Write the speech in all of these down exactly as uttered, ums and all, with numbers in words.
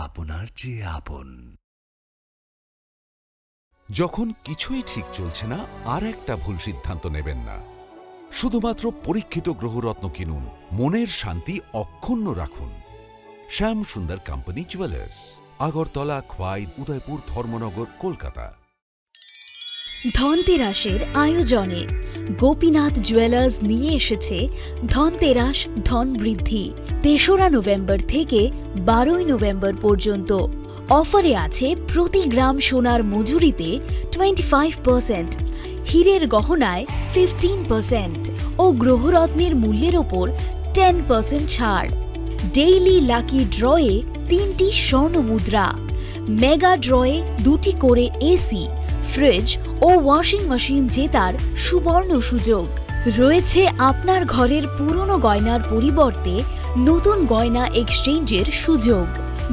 আপনার চেয়ে আপন। যখন কিছুই ঠিক চলছে না, আর একটা ভুল সিদ্ধান্ত নেবেন না। শুধুমাত্র পরীক্ষিত গ্রহরত্ন কিনুন, মনের শান্তি অক্ষুণ্ণ রাখুন। শ্যাম সুন্দর কোম্পানি জুয়েলার্স, আগরতলা, খোয়াই, উদয়পুর, ধর্মনগর, কলকাতা। ধনতেরাসের আয়োজনে গোপীনাথ জুয়েলার্স নিয়ে এসেছে ধনতেরাস ধন বৃদ্ধি। তেসরা নভেম্বর থেকে বারোই নভেম্বর পর্যন্ত। অফারে আছে প্রতি গ্রাম সোনার মজুরিতে টোয়েন্টি ফাইভ পার্সেন্ট, হীরের গহনায় ফিফটিন পার্সেন্ট ও গ্রহরত্নের মূল্যের ওপর টেন পার্সেন্ট ছাড়। ডেইলি লাকি ড্রয়ে তিনটি স্বর্ণ মুদ্রা, মেগা ড্রয়ে দুটি করে এসি, ফ্রিজ ও ওয়াশিং মেশিন জেতার সুবর্ণ সুযোগ। রয়েছে আপনার ঘরের পুরনো গয়নার পরিবর্তে নতুন গয়না এক্সচেঞ্জের সুযোগ।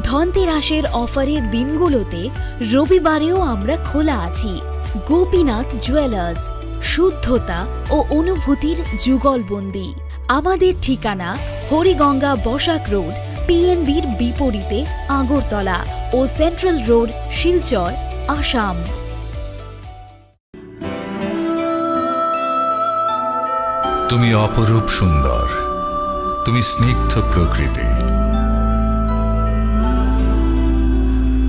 ধনতেরাসের অফারের দিনগুলোতে রবিবারেও আমরা খোলা আছি। গোপীনাথ জুয়েলার্স, শুদ্ধতা ও অনুভূতির যুগলবন্দি। আমাদের ঠিকানা হরিগঙ্গা বসাক রোড, পিএনবির বিপরীতে আগরতলা ও সেন্ট্রাল রোড, শিলচর, আসাম। তুমি অপরূপ সুন্দর, তুমি স্নিগ্ধ প্রকৃতি,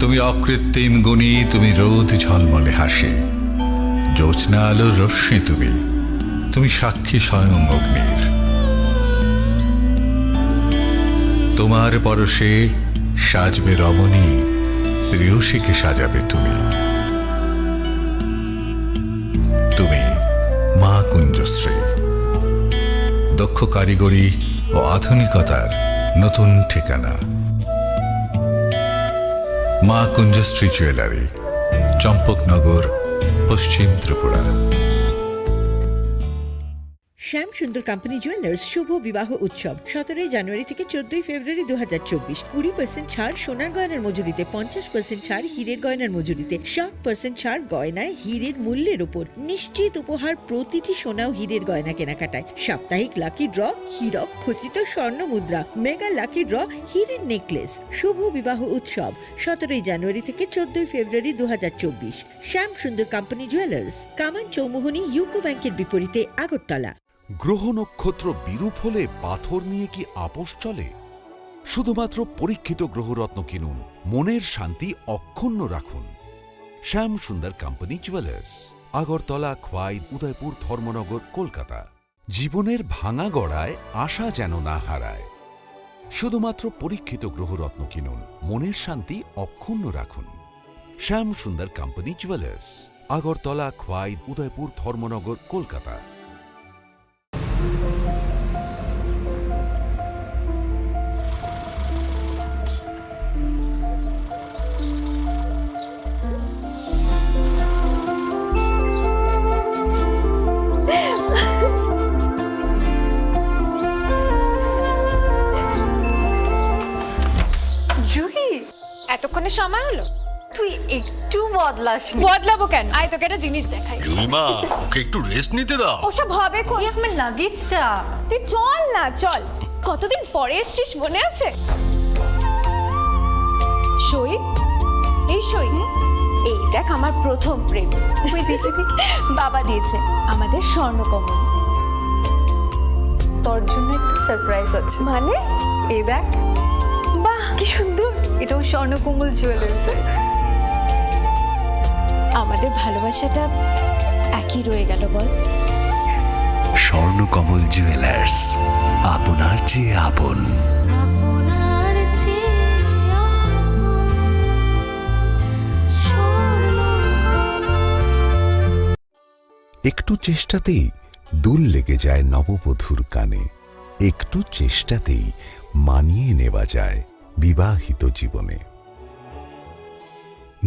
তুমি অকৃত্রিম গুণী, তুমি রোদ ঝলমলে হাসি, জ্যোৎস্না আলোর রশ্মি তুমি, তুমি সাক্ষী স্বয়ং অগ্নির। তোমার পরশে সাজবে রমণী, প্রেয়সীকে সাজাবে তুমি। তুমি মা কুঞ্জশ্রী, দক্ষ কারিগরি ও আধুনিকতার নতুন ঠিকানা। মা কুঞ্জশ্রী জুয়েলারি, চম্পকনগর, পশ্চিম ত্রিপুরা। শ্যাম সুন্দর কোম্পানি জুয়েলার্স শুভ বিবাহ উৎসব সতেরোই জানুয়ারি থেকে চোদ্দই ফেব্রুয়ারি দু হাজার চব্বিশ। কুড়ি পার্সেন্ট ছাড় সোনার গয়নার মজুরিতে, পঞ্চাশ পার্সেন্ট ছাড় হীরের গয়নার মজুরিতে, সাত পার্সেন্ট ছাড় গয়নায় হীরের মূল্যের উপর। নিশ্চিত উপহার প্রতিটি সোনা ও হীরের গয়না কেনাকাটায়। সাপ্তাহিক লাকি ড্র, হীরক খচিত স্বর্ণ মুদ্রা, মেগা লাকি ড্র, হীরের নেকলেস। শুভ বিবাহ উৎসব সতেরোই জানুয়ারি থেকে চোদ্দই ফেব্রুয়ারি দু হাজার চব্বিশ। শ্যাম সুন্দর কোম্পানি জুয়েলার্স, কামান চৌমুহনী ইউকো ব্যাংকের বিপরীতে আগরতলা। গ্রহ নক্ষত্র বিরূপ হলে পাথর নিয়ে কি আপোষ চলে? শুধুমাত্র পরীক্ষিত গ্রহরত্ন কিনুন, মনের শান্তি অক্ষুণ্ণ রাখুন। শ্যাম সুন্দর কোম্পানি জুয়েলার্স, আগরতলা, খোয়াই, উদয়পুর, ধর্মনগর, কলকাতা। জীবনের ভাঙা গড়ায় আশা যেন না হারায়। শুধুমাত্র পরীক্ষিত গ্রহরত্ন কিনুন, মনের শান্তি অক্ষুণ্ণ রাখুন। শ্যাম সুন্দর কোম্পানি জুয়েলার্স, আগরতলা, খোয়াই, উদয়পুর, ধর্মনগর, কলকাতা। জুহি, এতক্ষণে সময় হলো? তুই একটু বদলাসনি। বদলাবো কেন? আয়, তোকে একটা জিনিস দেখাই। জুইমা, ওকে একটু রেস্ট নিতে দাও। ওসব হবে কোন? এই আমার লাগেজটা। তুই চল না, চল। কতদিন পরে এসছিস, মনে আছে? সই, এই সই। এই দেখ, আমার প্রথম প্রেম। ওই দেখে দেখে বাবা দিয়েছে আমাদের স্বর্ণকমল। তোর জন্য একটা সারপ্রাইজ আছে। মানে? এই দেখ। বাহ, কি সুন্দর। এটাও স্বর্ণকমল জুয়েলার্সের। আমাদের ভালোবাসাটা একই রয়ে গেল, বল? স্বর্ণকমল জুয়েলার্স, আপনার চেয়ে আপন। একটু চেষ্টাতেই দুল লেগে যায় নববধূর কানে, একটু চেষ্টাতেই মানিয়ে নেওয়া যায় বিবাহিত জীবনে।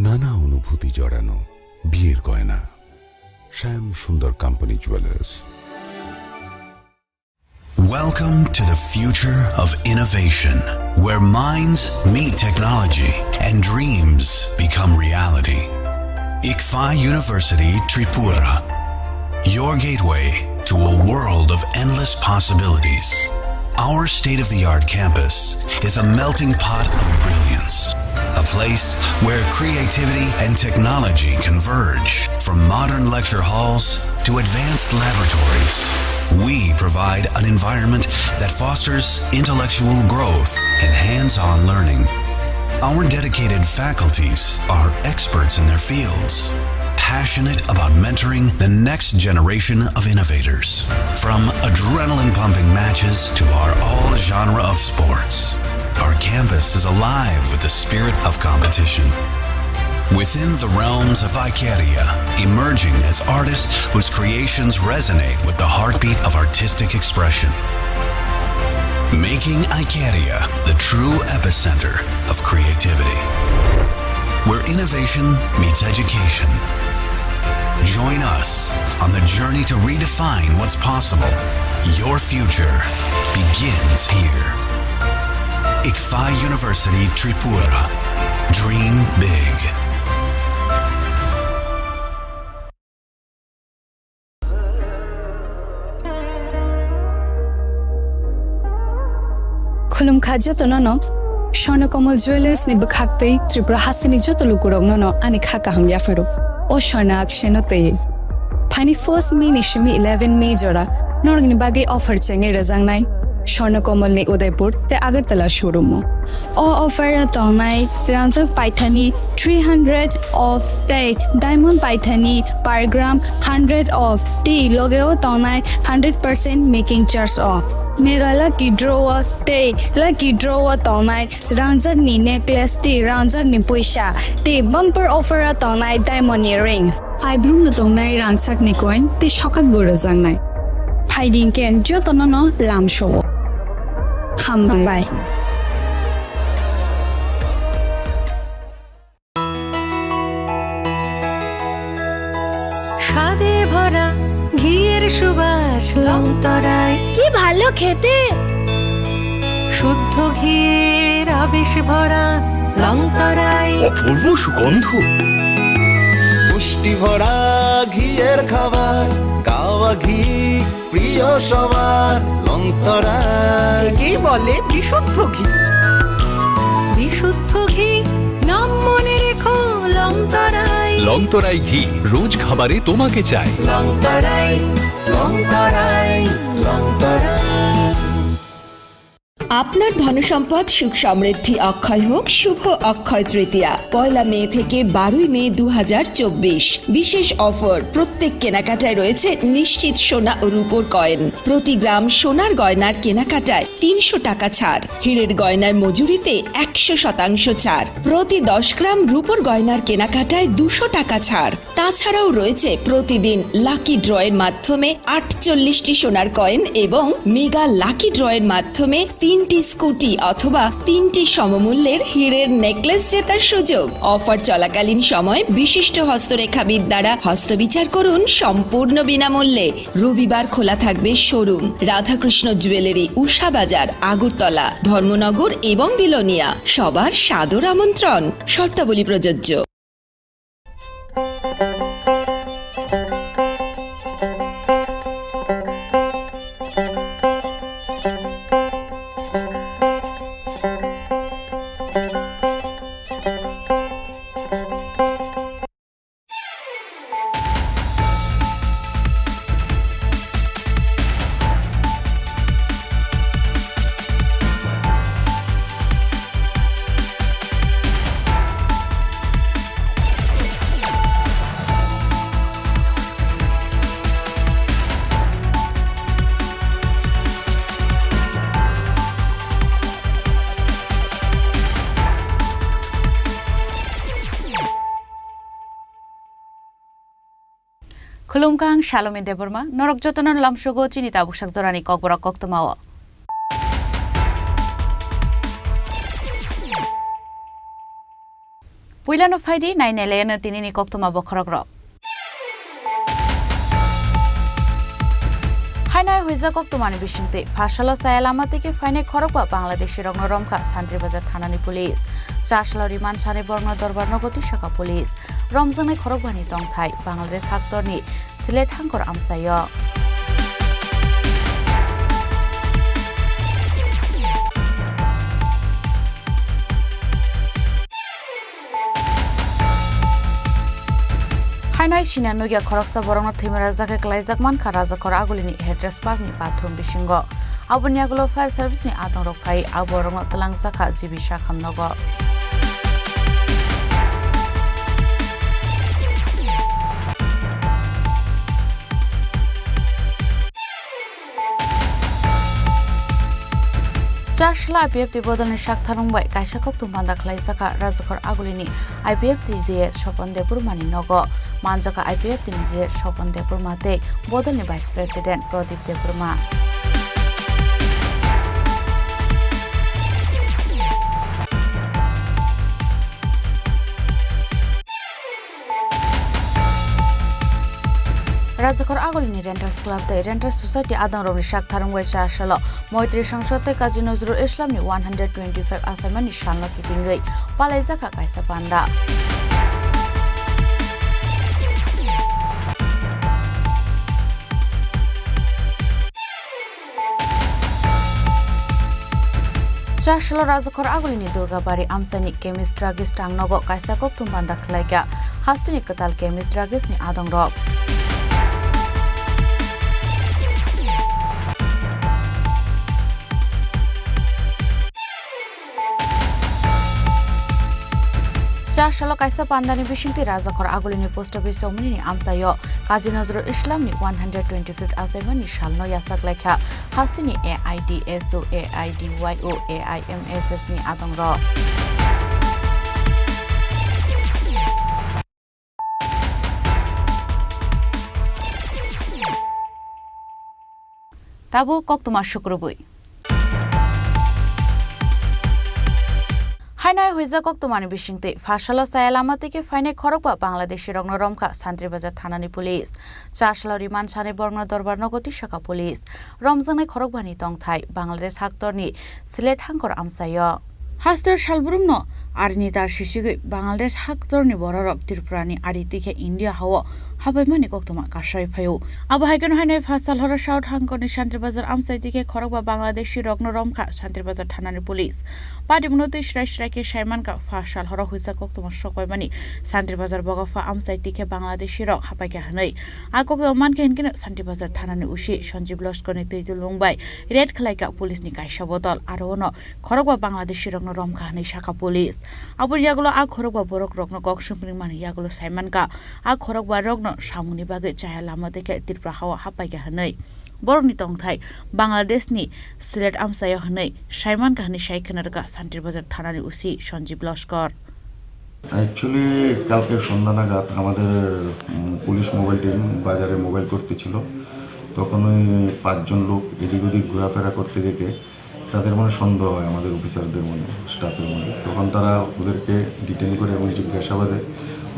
নানা অনুভূতি জড়ানো বিয়ের গয়না। শ্যাম সুন্দর company jewellers. Welcome to the future of innovation, where minds meet technology and dreams become reality. Ikfai University Tripura, your gateway to a world of endless possibilities. Our state-of-the-art campus is a melting pot of brilliance, place where creativity and technology converge. From modern lecture halls to advanced laboratories, we provide an environment that fosters intellectual growth and hands-on learning. Our dedicated faculties are experts in their fields, passionate about mentoring the next generation of innovators. From adrenaline-pumping matches to our all-genre of sports, our campus is alive with the spirit of competition. Within the realms of Icaria, emerging as artists whose creations resonate with the heartbeat of artistic expression. Making Icaria the true epicenter of creativity, where innovation meets education. Join us on the journey to redefine what's possible. Your future begins here. ICFAI University Tripura. Dream big. Khulumkha jotono no, Swarna Kamal Jewellers ni bwkhak tei Tripura hasteni joto lukurokno no ani kha kaham yapharo. O Swarna akseno tei. Phaini first May ni simi eleven May jora norokni bagwi offer chengwi rwjaknai Swarna Kamal ni Udaipur tei Agartala showroom o. O offer o tongnai rangjak paithani three hundred off tei diamond paithani per gram hundred off tei loge o tongnai hundred percent making charge o. Mega lucky draw o tei lucky draw o tongnai rangjak ni necklace tei rangjak ni puisa tei bumper offer o tongnai diamond ni ring. Aibrung no tongnai rangchak ni coin tei sokak bo rwjaknai. Phaidi hwnkhe jotono no lamsao. Hambai. স্বাদে ভরা ঘিয়ের সুবাস লংতরায়। কি ভালো খেতে। শুদ্ধ ঘিয়ের আবেশ ভরা লংতরায়। অপূর্ব সুগন্ধ। পুষ্টি ভরা ঘিয়ের খাবার, গাওয়া ঘি প্রিয় সবার, লংতরায়। একেই বলে বিশুদ্ধ ঘি। বিশুদ্ধ ঘি নাম মনে রেখো লংতরায়। লংতরাই ঘি রোজ খাবারে তোমাকে চাই। লংতরায়, লংতরায়, লংতরায়। আপনার ধনসম্পদ সুখ সমৃদ্ধি অক্ষয় হোক শুভ অক্ষয় তৃতীয়া। পয়লা মে থেকে বারোই মে দু হাজার চব্বিশ। বিশেষ অফার, প্রত্যেক কেনাকাটায় রয়েছে নিশ্চিত সোনা ও রূপোর কয়েন। প্রতি গ্রাম সোনার গয়নার কেনাকাটায় তিনশো টাকা ছাড়। হীরের গয়নার মজুরিতে একশো শতাংশ ছাড়। প্রতি দশ গ্রাম রূপোর গয়নার কেনাকাটায় দুশো টাকা ছাড়। তাছাড়াও রয়েছে প্রতিদিন লাকি ড্রয়ের মাধ্যমে আটচল্লিশটি সোনার কয়েন এবং মেগা লাকি ড্রয়ের মাধ্যমে তিনটি স্কুটি অথবা তিনটি সমমূল্যের হীরের নেকলেস জেতার সুযোগ। অফার চলাকালীন সময় বিশিষ্ট হস্তরেখাবিদ দ্বারা হস্তবিচার করুন সম্পূর্ণ বিনামূল্যে। রবিবার খোলা থাকবে শোরুম। রাধাকৃষ্ণ জুয়েলারি, উষা বাজার, আগরতলা, ধর্মনগর এবং বিলোনিয়া। সবার সাদর আমন্ত্রণ। শর্তাবলী প্রযোজ্য। Khulumkha, ang Salome Debbarma, norok jotono lamsogo chini tabuksak jorani kokborok koktwmao. Puilano phaidi, nainailayano tinini koktwma bokhorokrok. Hainai huijak koktwmani bisingtwi, phasalo chaya lama twi khe phainai khorokba Bangladeshirokno romkha Santribazar thanani police. Chasalo remand sanai borokno dorbar nogo twi sakha police. Romjaknai khorokbani tongthai Bangladesh haktorni Sylhet hangkor amchaio. Nai sina nugya khoroksa borokno thwima rajak khe kwlaijak mankha Rajakhor Agulini Headrest Parkni bathroom bisingo. Aboni yagulo fire service ni adongrok phai, abo borokno twlangjakha G B Sakham nogo. Chasla I P F T bodolni saktharung bai kaisa kokthum panda khlaijak kha Rajakhor Agulini I P F T J S Sopon Debbarmani nogo. Manjak kha I P F T ni J S Sopon Debbarma tei bodolni Vice President Pradip Debbarma. Rajakhor Agulini Renters Club tei Renters Society adongrokni saktharung bai chasalo Moitri Sangsad tei Kazi Nazrul Islamni one hundred twenty-five achaimani salno kitingwi palaijakha kaisa panda. Chasalo Rajakhor Agulini Durgabari amchaini chemist druggist tangnogo kaisa kokthum panda khlaikha hasteni kwtal chemist druggist ni adongrok. Chasalo kaisa pandani bisingtwi Rajakhor Agulini post office chowmwnini amchaio Kazi Nazrul Islamni one hundred twenty-fifth achaimani salno yachak laikha hasteni A I D S O, A I D Y O, A I M S S ni adongrok. Tabuk koktwma sukrubwi. Hainai huijak koktwmani bisingtwi, phasalo chaya lama twi khe phainai khorokba Bangladeshi rokno romkha Santri Bazar thanani police. Chasalo remand sanai borokno dorbar nogo tisakha police. Romjaknai khorokbani tongthai Bangladesh haktorni Sylhet hangkor amchaio. Haste salbrumno arini tar sisigwi Bangladesh haktorni bororok Tripurani ari twi khe India hao hapaimani koktwma kasai phaio. Abo hai kheno hainai phasal horo South hangkorni Santri Bazar amchai twi khe khorokba Bangladeshi rokno romkha Santri Bazar thanani police. Padimno twi srai srai khe saimankha phasal horo huijak koktwma sokbaimani Santri Bazar bogopha amchai twi khe Bangladeshi rok hapaikha hwnwi. A koktwma mankhe hinkhe Santri Bazar thanani O C Sanjib Loskorni twi dulung bai raid khlaikha police ni kaisa bodol, aro ono khorokba Bangladeshi rokno romkha hwnwi sakha police. Aboni yagulo a khorokba borok rokno kok swngpringmani yagulo saimankha, a khorokba rokno samungni bagwi chaya lama twi khe Tripura hao hapaikha hwnwi. Borokni tongthai Bangladeshni Sylhet amchaio hwnwi saimankha hwnwi sai khwnarwkha Santri Bazar thanani O C Sanjib Loskor. Actually, কালকে সন্ধ্যা নাগাদ আমাদের, উম, police mobile team বাজারে মোবাইল করতে ছিল। তখন ওই পাঁচজন লোক এদিক ওদিক ঘোরাফেরা করতে দেখে তাদের মনে সন্দেহ হয় আমাদের অফিসারদের মনে, স্টাফের মনে। তখন তারা ওদেরকে ডিটেইন করে এবং জিজ্ঞাসাবাদে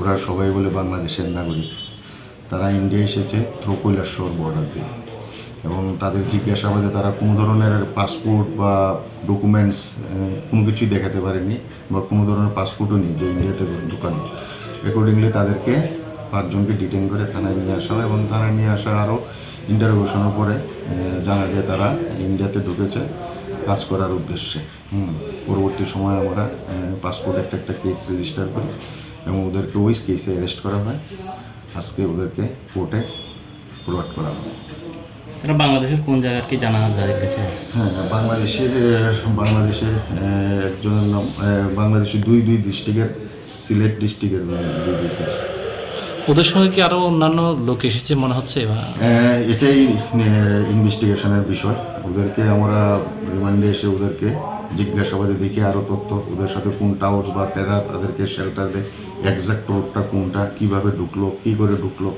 ওরা সবাই বলে বাংলাদেশের নাগরিক। তারা ইন্ডিয়া এসেছে থ্রু কৈলাসহর বর্ডার দিয়ে। এবং তাদের জিজ্ঞাসাবাদে তারা কোনো ধরনের পাসপোর্ট বা ডকুমেন্টস, আহ, কোনো কিছুই দেখাতে পারেনি বা কোনো ধরনের পাসপোর্টও নেই যে ইন্ডিয়াতে ঢুকানো। অ্যাকর্ডিংলি তাদেরকে পাঁচজনকে ডিটেইন করে থানায় নিয়ে আসা হয় এবং থানায় নিয়ে আসা আরও ইন্টারোগেশনের পরে, আহ, জানা যায় তারা ইন্ডিয়াতে ঢুকেছে কাজ করার উদ্দেশ্যে। হুম, পরবর্তী সময়ে আমরা, আহ, পাসপোর্ট একটা একটা কেস রেজিস্টার করি এবং ওদেরকে ওই কেসে অ্যারেস্ট করা হয়। আজকে ওদেরকে কোর্টে ফরওয়ার্ড করা হবে। তারা বাংলাদেশের কোন জায়গা আর কি জানা যায় গেছে? হ্যাঁ, বাংলাদেশের, আহ, বাংলাদেশের, আহ, একজনের নাম, আহ, বাংলাদেশের দুই, দুই ডিস্ট্রিক্টের, সিলেট ডিস্ট্রিক্টের দুই, দুই কেস। ওদের সঙ্গে কি আরো অন্যান্য লোক এসেছে মনে হচ্ছে বা? আহ, এটাই, আহ, ইনভেস্টিগেশনের বিষয়। ওদেরকে আমরা রিমান্ডে এসে ওদেরকে জিজ্ঞাসাবাদে দেখি আরো তথ্য, ওদের সাথে কোন টাওয়ার্স বা কারা তাদেরকে শেল্টার দেয়, এক্সাক্ট রোডটা কোনটা, কিভাবে ঢুকলো, কি করে ঢুকলো,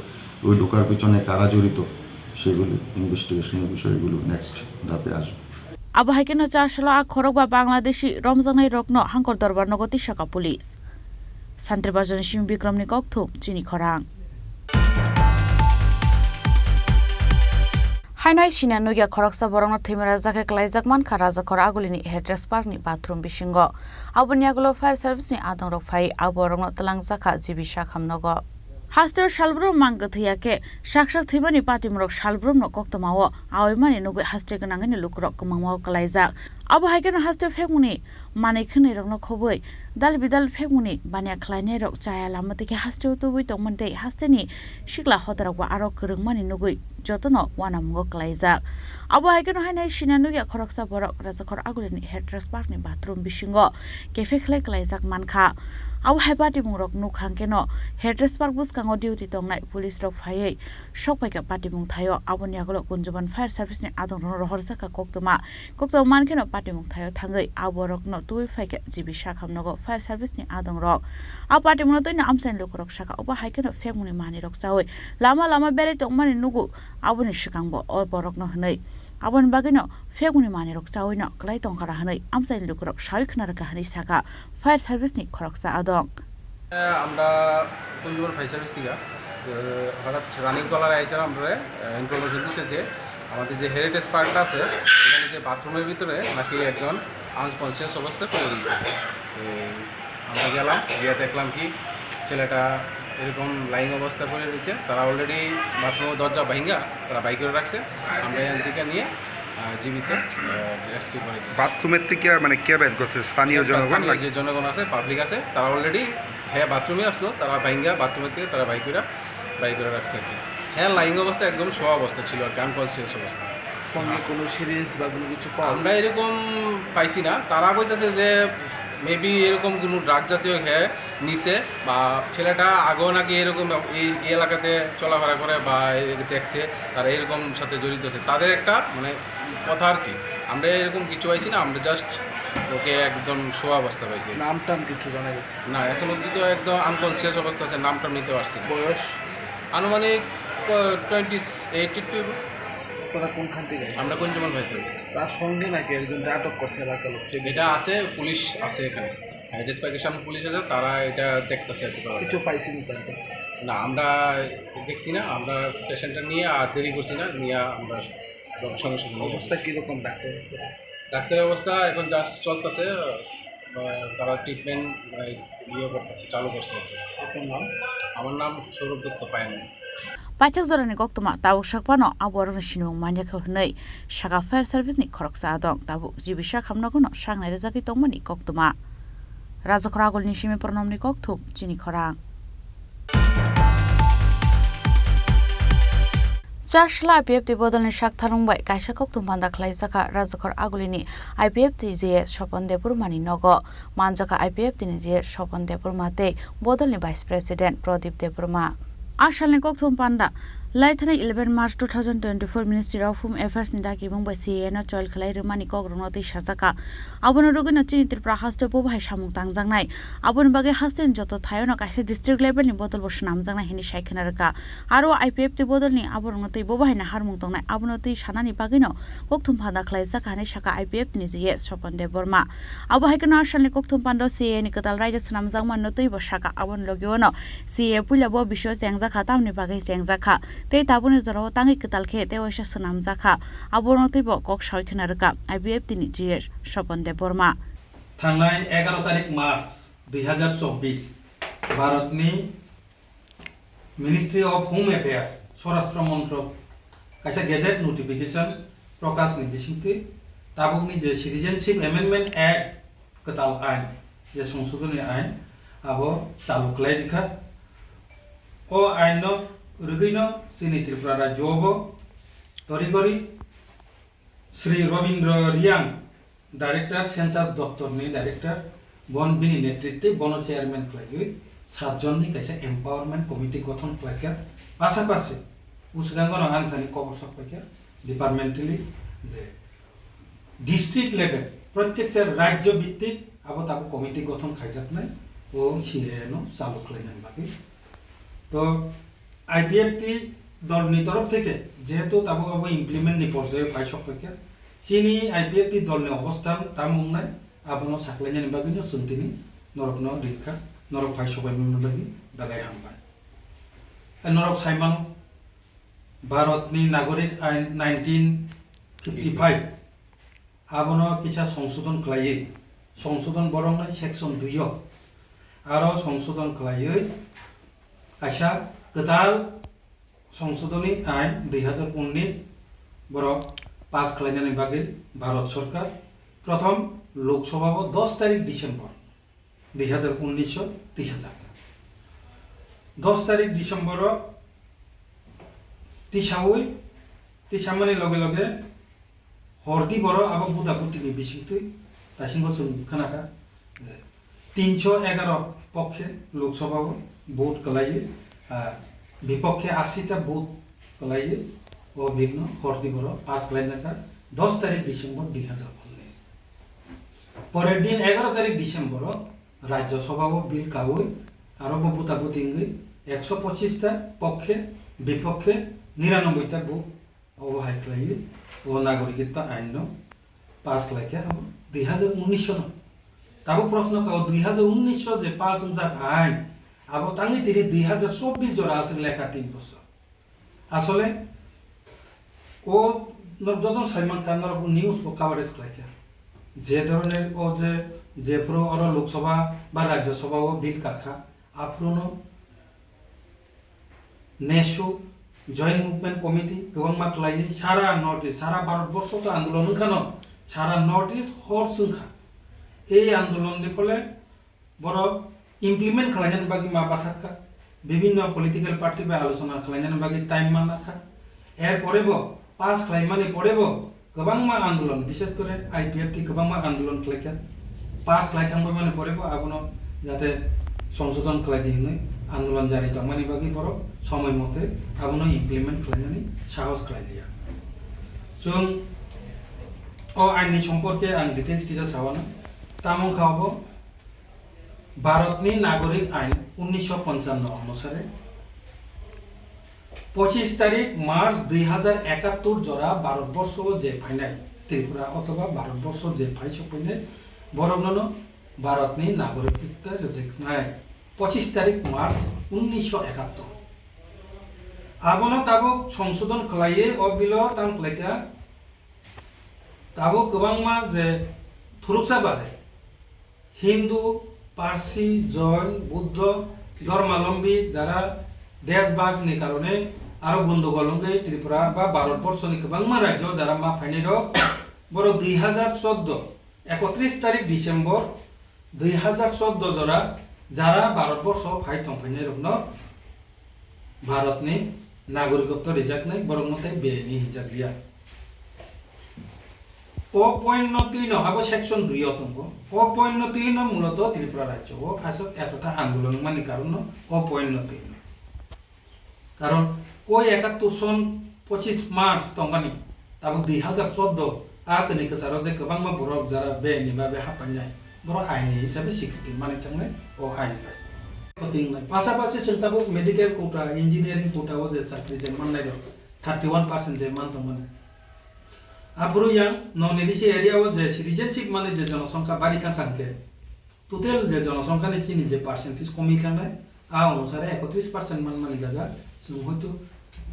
ওই ঢোকার পিছনে কারা জড়িত, সেগুলি ইনভেস্টিগেশনের বিষয়গুলো নেক্সট ধাপে আসবে। Abo hai kheno Chasalo a khorokba Bangladeshi romjaknai rokno hangkor dorbar nogo tisakha police. Santri Bazarni simi Bikramni kokthum chini khorang. Hainai sina nugya khoroksa borokno thwima rajak khe kwlaijak mankha Rajakhor Agulini Headrest Parkni bathroom bisingo. Aboni yagulo fire serviceni adongrok phai, abo borokno twlangjakha G B Sakham nogo. Hasteo salbrum mang kwthwi ya khe, sak sak thwibani patimrok salbrumno koktwmao aoimani nugwi haste gwnangwini lukurok kwmangmao kwlaijak. Abo hai kheno hasteo phekmungni manwi khwnwirokno khobwi dal bidal phekmungni baniya khlainairok chaya lama twi khe hasteo tubui tongmani tei hasteni sikla hotarokbo aro kwrwngmani nugwi jotono uanamungo kwlaijak. Abo hai kheno haino hai sina nukya khoroksa borok Rajakhor Agulini Head Rest Park ni bathroom bisingo kephe khlai kwlaijak mankha. Abo hai patimungrok nukha hwnkhe no Head Rest Park bwskango duty tongnai police rok phaiwi sok phaikha patimung thaio. Aboni yagulo Kunjuban Fire Service ni adongrokno rohorjakha koktwma. Koktwma mankheno patimung thaio thangwi aborokno tubui phaikha G B Sakham nogo Fire Service ni adongrok. A patimungno twino amchaini lukurok sakha, obo hai kheno phekmungni manwirok chaui lama lama berai tongmani nugo. Aboni swkangbo o borokno hwnwi, aboni bagwino phekmungni manwirok chawino kwlai tongkha ra hwnwi amchaini lukurok saui khna rwkha hwnwi sakha Fire Service ni khoroksa adong. আমরা Kunjaban fire service থেকে, আহ, হঠাৎ রানিং কলারে আইসার আমরা, আহ, ইনফরমেশন দিছে যে আমাদের যে হেরিটেজ পার্কটা আছে, এখানে যে বাথরুমের ভিতরে নাকি একজন আনকনসিয়াস অবস্থায় পড়ে রয়েছে। এই আমরা গেলাম, গিয়ে দেখলাম কি ছেলেটা এরকম লাইং অবস্থা পড়ে রয়েছে। তারা অলরেডি বাথরুমের দরজা ভাঙ্গা তারা বাইক করে রাখছে। আমরা এখান থেকে নিয়ে, আহ, জীবিত, আহ, রেস্কিউ করেছি। বাথরুমের থেকে মানে কে বের করছে? স্থানীয় একটা জনগণ স্থানীয় নাকি? যে জনগণ আছে, পাবলিক আছে, তারা অলরেডি, হ্যাঁ, বাথরুমে আসলো, তারা ভাঙ্গা বাথরুমের থেকে তারা বাইক করে, বাইক করে রাখছে আর কি। হ্যাঁ, লাইং অবস্থা একদম শোয়া অবস্থা ছিল আর কি, আনকনসিয়াস অবস্থা। সঙ্গে কোনো সিরিঞ্জ বা কোনো কিছু পাওয়া আমরা এরকম পাইছি না। তারা কইতাছে যে মেবি এরকম কোনো ড্রাগ জাতীয় হ্যাঁ নিছে, বা ছেলেটা আগেও নাকি এরকম এই, এই এলাকাতে চলাফেরা করে বা এই দেখছে, তারা এরকম সাথে জড়িত আছে। তাদের একটা মানে কথা আর কি। আমরা এরকম কিছু পাইছি না, আমরা জাস্ট ওকে একদম শোয়া অবস্থা পাইছি। নাম টাম কিছু জানা গেছে? না, এখন অবধি তো একদম আনকনসিয়াস অবস্থা আছে, নাম টাম নিতে পারছি না। বয়স? আনুমানিক, আহ, টোয়েন্টি এইট টু। আপনারা কোনখান থেকে আসছেন? আমরা কুঞ্জবন ফায়ার সার্ভিস। তার সঙ্গে নাকি একজনকে আটক করছে এলাকার লোক? সে এটা বিষয়ে আছে, পুলিশ আছে এখানে। হ্যাঁ, হেরিটেজ পার্কের সামনে পুলিশ আছে, তারা এটা দেখতেছে আর কি। কিছু পাইছেন তার কাছে? না, আমরা দেখছি না, আমরা পেশেন্টটা নিয়ে আর দেরি করছি না, নিয়ে আমরা সঙ্গে সঙ্গে নিয়ে অবস্থা আসছি। কীরকম ডাক্তার? ডাক্তারের অবস্থা এখন জাস্ট চলতেছে, আহ, তারা ট্রিটমেন্ট, মানে, ইয়ে করতেছে, চালু করছে আর কি। আপনার নাম? আমার নাম সৌরভ দত্ত পায়েন। Paithak jorani koktwma tabuk sak phano a borokni sinimung manya khe hwnwi sakha fire service ni khoroksa adong, tabuk G B Sakham nogono saknai rwjagwi tongmani koktwma. Rajakhor Agulini simi Pronomni kokthum chini khorang. Chasla I P F T bodolni sak tharung bai kaisa kokthum panda khlaijakha Rajakhor Agulini I P F T J S Sopon Debbarmani nogo. Manjakha I P F T ni J S Sopon Debbarma tei bodolni Vice President Pradip Debbarma. A salni kokthum panda, laithani eleven March two thousand twenty-four Ministry of Home Affairs ni dagimung bai C A A no choil khlai rwmani kokrokno twi sajakha. Abono rwgwino chini Tripura haste bo bahai samung tangjaknai. Aboni bagwi hasteni joto thaiono kaisa district level ni bodol bo swnamjaknai hwnwi sai khna rwkha. Aro I P F T bodolni aborokno twi bo bahai naharmung tongnai, abono twi sanani bagwino kokthum panda khlaijak hwnwi sakha I P F T ni J S Sopon Debbarma. Abo hai kheno a salni kokthum panda C A A ni kwtal raida swnamjakmano twibo sakha, aboni logi ono C A A puila bo bisio chengjakha, tamni bagwi chengjakha tei tabukni jorao tangwi kwtal khe tei waisa swnamjakha, abono twibo kok sawi khna rwkha I P F T ni J S Sopon Debbarma. Thangnai egaro tarik March dui hazar chobbish, Bharatni Ministry of Home Affairs, Swarashtra Montrok, kaisa gazette notification prokashni bisingtwi tabukni je Citizenship Amendment Act kwtal ain, je songsodhoni ain, abo chalu khlai rikha. O ainno rwgwino chini Tripura rajyo bo torigori Shri Robindra Reang, Director, Census Doptor ni Director, bon bini netritwi bono chairman khlaiwi satjonni kaisa empowerment committee gothon khlaikha. Pasapasi, usgango no anthani kobor sok paikha, departmentally je district level, prottekta rajyo bhittik abo tabuk committee gothon khaijaknai, o C A A no chalu khlainani bagwi. To I P F T dolni torof theke jehetu tabuk abo implement ni porjayo phai sok paikha, chini I P F T dolni obosthan tam wngnai, abono saklainani bagwino chwng tini norokno rinkha, norok phai sobaimani bagwi belai hambai. Norok saimano, Bharatni Nagorik Ain nineteen fifty-five, abono kisa songsodhon khlaiwi, songsodhon boroknai section dui o aro songsodhon khlaiwi kaisa Kwtal songsodoni ain dui hazar unnish borok pass khlainani bagwi Bharat Sorkar prothom Lok Sabha o dos tarik December dui hazar unnish o tisa jakha. Dos tarik December o tisaui, tisamani loge loge hordi boro abo buda butini bisingtwi taisingo chwng khanakha, eh, tinso egaro pokkhe Lok Sabha o vote kwlaiwi, ah, bipokkhe ashi ta vote kwlaiwi o bill no hordi boro pass khlainakha dos tarik December dui hazar unnish. Porer din egaro tarik December o Rajya Sabha o bill kaui aro bo buta buti wngwi ekso pochis ta pokkhe, bipokkhe niranobboi ta vote obo hai khlaiwi o nagorikitto ain no pass khlaikha abo dui hazar unnish no. Tabuk proshno kao dui hazar unnish je pass wngjak ain abo tangwi tini dui hazar chobbish jora aswk lekha tin bosor. Asole o norok jotono saimankha, norok news bo coverage khlaikha. Je dhoroner o je, jephuru oro Lok Sabha ba Rajya Sabha o bill kakha, aphuruno nesu Joint Movement Committee kwbangma khlaiwi sara North East, sara Bharat borsho to andolon wngkhano, sara North East hor swngkha. Ei andolon ni phole borok implement khlainani bagwi ma bathakha, bibhinno political party bai alochona khlainani bagwi time manakha. Er pore bo pass khlaimani pore bo kwbangma andolon, bishes kore I P F T kwbangma andolon khlaikha. Pass khlai thangbaimani pore bo abono jate songsodon khlai di hinwi andolon jari tongmani bagwi borok somoi mote abono implement khlainani sahos khlai liya. Chwng o ain ni somporke ang details kisa sawano. Tamo wngkha obo Bharatni Nagorik Ain unnisho ponchanno onusare pochis tarik March dui hazar ekattor jora Bharatborsho je phainai Tripura othoba Bharatborsho je phai sokphainai boroknono Bharatni Nagorikitto rwjaknai pochis tarik March unnisho ekattor. Abono tabuk songsodon khlaiwi o bilo tam khlaikha. Tabuk kwbangma je thuruksa bagwi Hindu, Parsi, Jain, Buddho, Dharmalombi, jara deshbhag ni karone aro gundogol wngwi Tripura ba Bharat borso ni kwbangma rajyo jara ma phainai rok, borok dui hazar chordo, ekotris tarik December dui hazar chordo jora jara Bharat borso phai tong phainai rokno Bharatni nagorikotto rijaknai borokno tei beaini hinjakliya. O point no twi no abo section dui o tongo. O point no twi no muloto Tripura rajyo o aswk etota andolon wngmani karon no o point no twi no. Karon o ekattor son pochis March tongmani tabuk dui hazar chordo a kwnwi kwcharo je kwbangma borok jara beaini babe happainai borok aini hisabe sikriti manwi thangnai o ain bai. Khotingnai. Pasapasi chwng tabuk medical quota, engineering quota o je chakri je mannai rok thirty one percent je man tongmani. Aphuru yang non A D C area o je citizenship mani je jonosongkha bari thangkha hwnkhe total je jonosongkha ni chini je percentage komi thangnai a onusare ekotris percent manmani jaga chwng hoito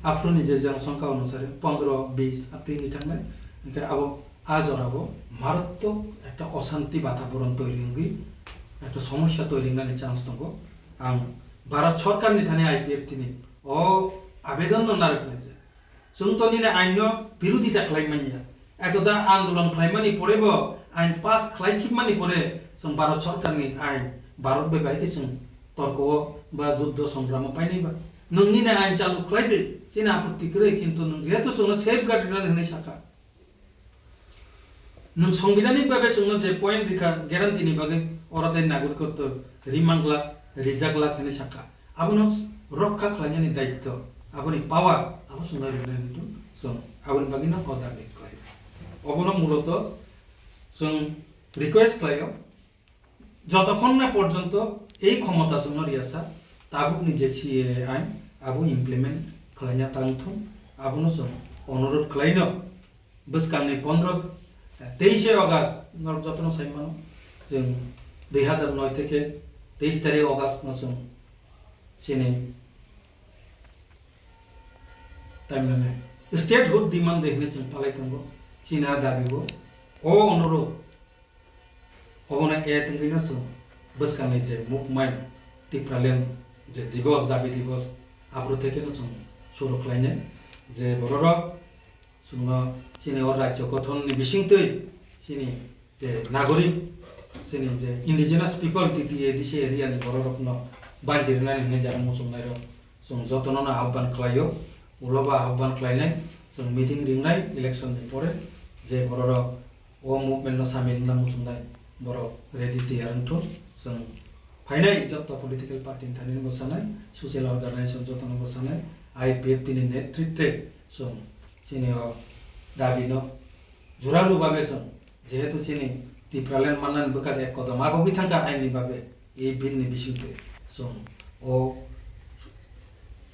aphuru ni je jonosongkha onusare pondro bis a twi wngwi thangnai. Hwnkhe abo a jorao maratwk ekta oshanti bataboron toiri wngwi ekta somosya toiri wngnani chance tongo. Ang Bharat Sorkar ni thani I P F T ni o abedon no narwknai je chwng to nini ain no birodita khlai manya, etota andolon khlai mani pore bo ain pass khlai khibmani pore chwng Bharat Sorkar ni ain Bharat bai bai khe chwng torko o ba juddo songramo painai ba nwng nini ain chalu khlai de chini apotti kwrwi, kintu nwng jehetu chwngno safeguard rinani hwnwi sakha. Nwng songbidanik bagwi chwngno je point rikha, guarantee ni bagwi oro tei nagorikotto rimang glak, rijak glak hwnwi sakha. Abono rokha khlainani daityo, aboni power abo chwngno rinani hintu chwng aboni bagwino order ni khlai. Obono muloto chwng request khlaio, jotokhon na porjonto ei khomota chwngno riyasa tabukni je C A A ain abo implement khlaina tangthung, abono chwng onurodh khlaino. Bwskangni pondro, teishe August, norok jotono sai mano, chwng dui hazar noi theke teis tarik August no chwng chini, tamhinani, statehood demand de hinwi chwng palai tongo, chini a dabi bo, o onurodh, obono a tongwino chwng bwskangni je movement, Tipraland je Divos, Dabi Divos, Aphuru thekeno chwng suru khlainai je bororok chwngno chini o rajyo gothonni bisingtwi chini je nagorik, chini je indigenous people, T T A D C area ni bororokno banchi rwnani hwnwi jani muchungnairok chwng jotono no ahobban khlaio, ulo ba ahobban khlainai, chwng meeting ringnai election ni pore, je bororok o movement no samil wngna muchungnai borok ready tiyar wngthung. Chwng phainai jotto political party ni thani bo sanai, social organization jotono bo sanai, I P F T ni netritwe chwng chini o dabi no juralu babe chwng, jehetu chini Tipraland mannani bwkha de ek kodom agogwi thangkha aini babe, ei bill ni bisingtwi chwng o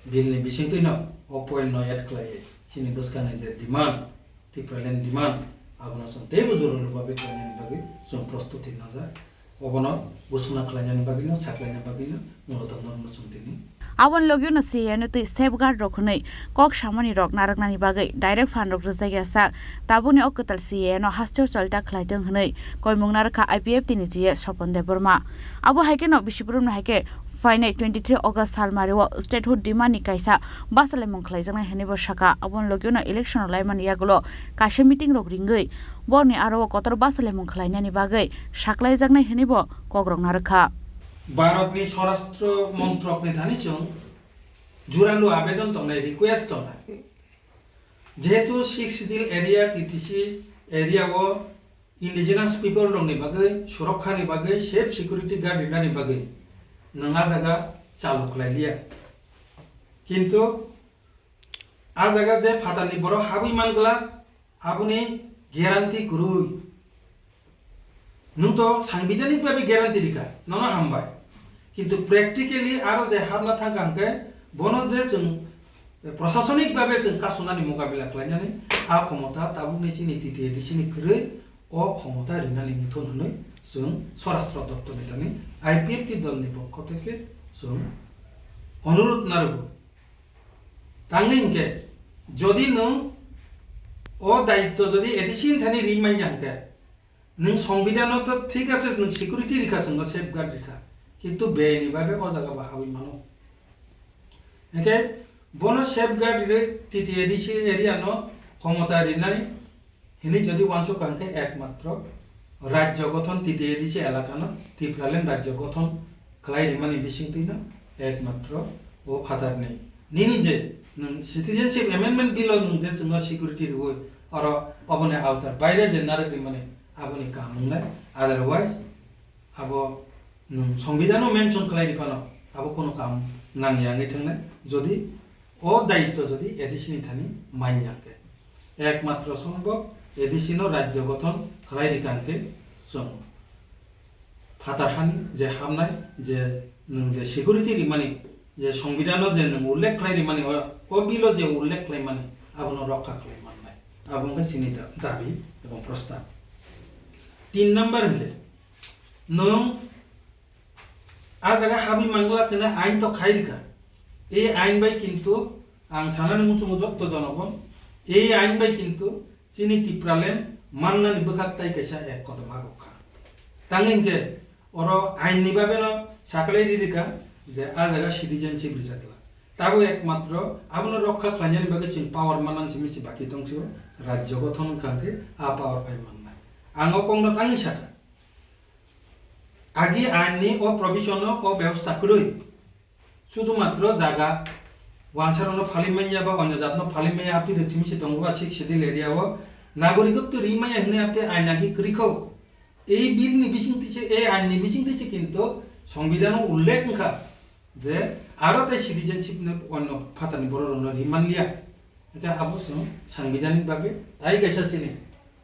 bill ni bisingtwi no o point no add khlaiwi chini bwskangni je demand, Tipraland demand, abono chwng teibo jora rwbabe khlainani bagwi chwng prostuti najak. Obono busukna khlainani bagwino, saklaina bagwino muloto normo chwng tini. Aboni logio no C A A no twi safeguard rok hwnwi kok samani rok narwknani bagwi direct fund rok rwjak ya sak. Tabukni o kwtal C A A no hasteo cholita khlai thwng hwnwi koimung narwkha I P F T ni G A Sopon Debbarma. Abo hai kheno bisi borokno hai khe phainai twenty three August salmari o statehood demand ni kaisa bachalaimung khlaijaknai hwnwi bo sakha. Aboni logio no election rok laimani yagulo kaisa meeting rok ringwi borni aro o kotor bachalaimung khlainani bagwi saklaijaknai hwnwi bo kok rok narwkha. Bharatni Swarashtra Montrokni thani chwng juralu abedon tongnai, request tongnai. Jehetu Sixth Schedule area, T T C area o indigenous people rokni bagwi, surokkha ni bagwi, safe security guard rinani bagwi nwng a jaga chalu khlai liya. Kintu a jaga je phatarni borok habwi man glak, aboni guarantee kwrwi. Nwng to sangbidhanik bhabe guarantee rikha, nono hambai. Kintu practically aro je habna thangkha hwnkhe bono je chwng, eh, prosasonik bhabe chwng kasunani mokabila khlainani a khomota tabukni chini T T A D C ni kwrwi o khomota rinani wngthun hwnwi chwng Swarashtra Doptor ni thani I P F T dol ni pokho theke chwng onurudh narwgo. Tangwi hwnkhe jodi nwng o daitto jodi A D C ni thani ri manya hwnkhe, nwng songbidhano to thik ase, nwng security rikha, chwngno safeguard rikha, kintu beyni babe o jaga bo habwi mano. Hwnkhe bono safeguard rinwi T T A D C area no khomota rinani hwnwi jodi uansukha hwnkhe ekmatro rajyo gothon T T A D C elaka no Tipraland rajyo gothon khlai rimani bisingtwino ekmatro o phatarni nini je nwng Citizenship Amendment Bill o nwng je chwngno security rwui oro oboni awtar baire je narwk rimani aboni kaham wngnai, otherwise abo nwng songbidhano mention khlai riphano abo kono kaham nangya wngwi thangnai jodi o daitto jodi A D C ni thani manya hwnkhe. Ekmatro sombhob A D C no rajyo gothon khlai rikha hwnkhe chwng phatar hani je habnai je nwng je security rimani je songbidhano je nwng ullekh khlai rimani o, o bill o je ullekh khlaimani abono rokha khlai mannai. Abo wngkha chini da-, dabi ebong prostab. Tin number hwnkhe nwng a jaga habwi mangla kheno ain to khai rikha. Ei ain bai kintu ang sanani muchungo jotto jonogon, ei ain bai kintu chini Tipraland mannani bwkhak tai kaisa ek kodom agok kha. Tangwi hwnkhe oro ain ni babe no saklai ri rikha je a jaga citizenship rijak la. Tabuk ekmatro abono rokha khlainani bagwi chwng power manani simi se baki tongsi o rajyo gothon wngkha hwnkhe a power phai mannai. Ang o kokno tangwi sakha. Agi ain ni o provision no o bebosta kwrwi. Sudu matro jaga wansa rokno phali manya ba onyo jat no phali manya apni rwchimi se tongo ba sixth schedule area o nagorik to ri manya hwnwi apni ain agi kwrwi kho. Ei bill ni bisingtwi se, ei ain ni bisingtwi se kintu songbidhan o ullekh wngkha je aro tei citizenship no onyo phatar ni borok rokno ri manliya. Hwnkhe abo chwng sangbidhanik bagwi tai kaisa chini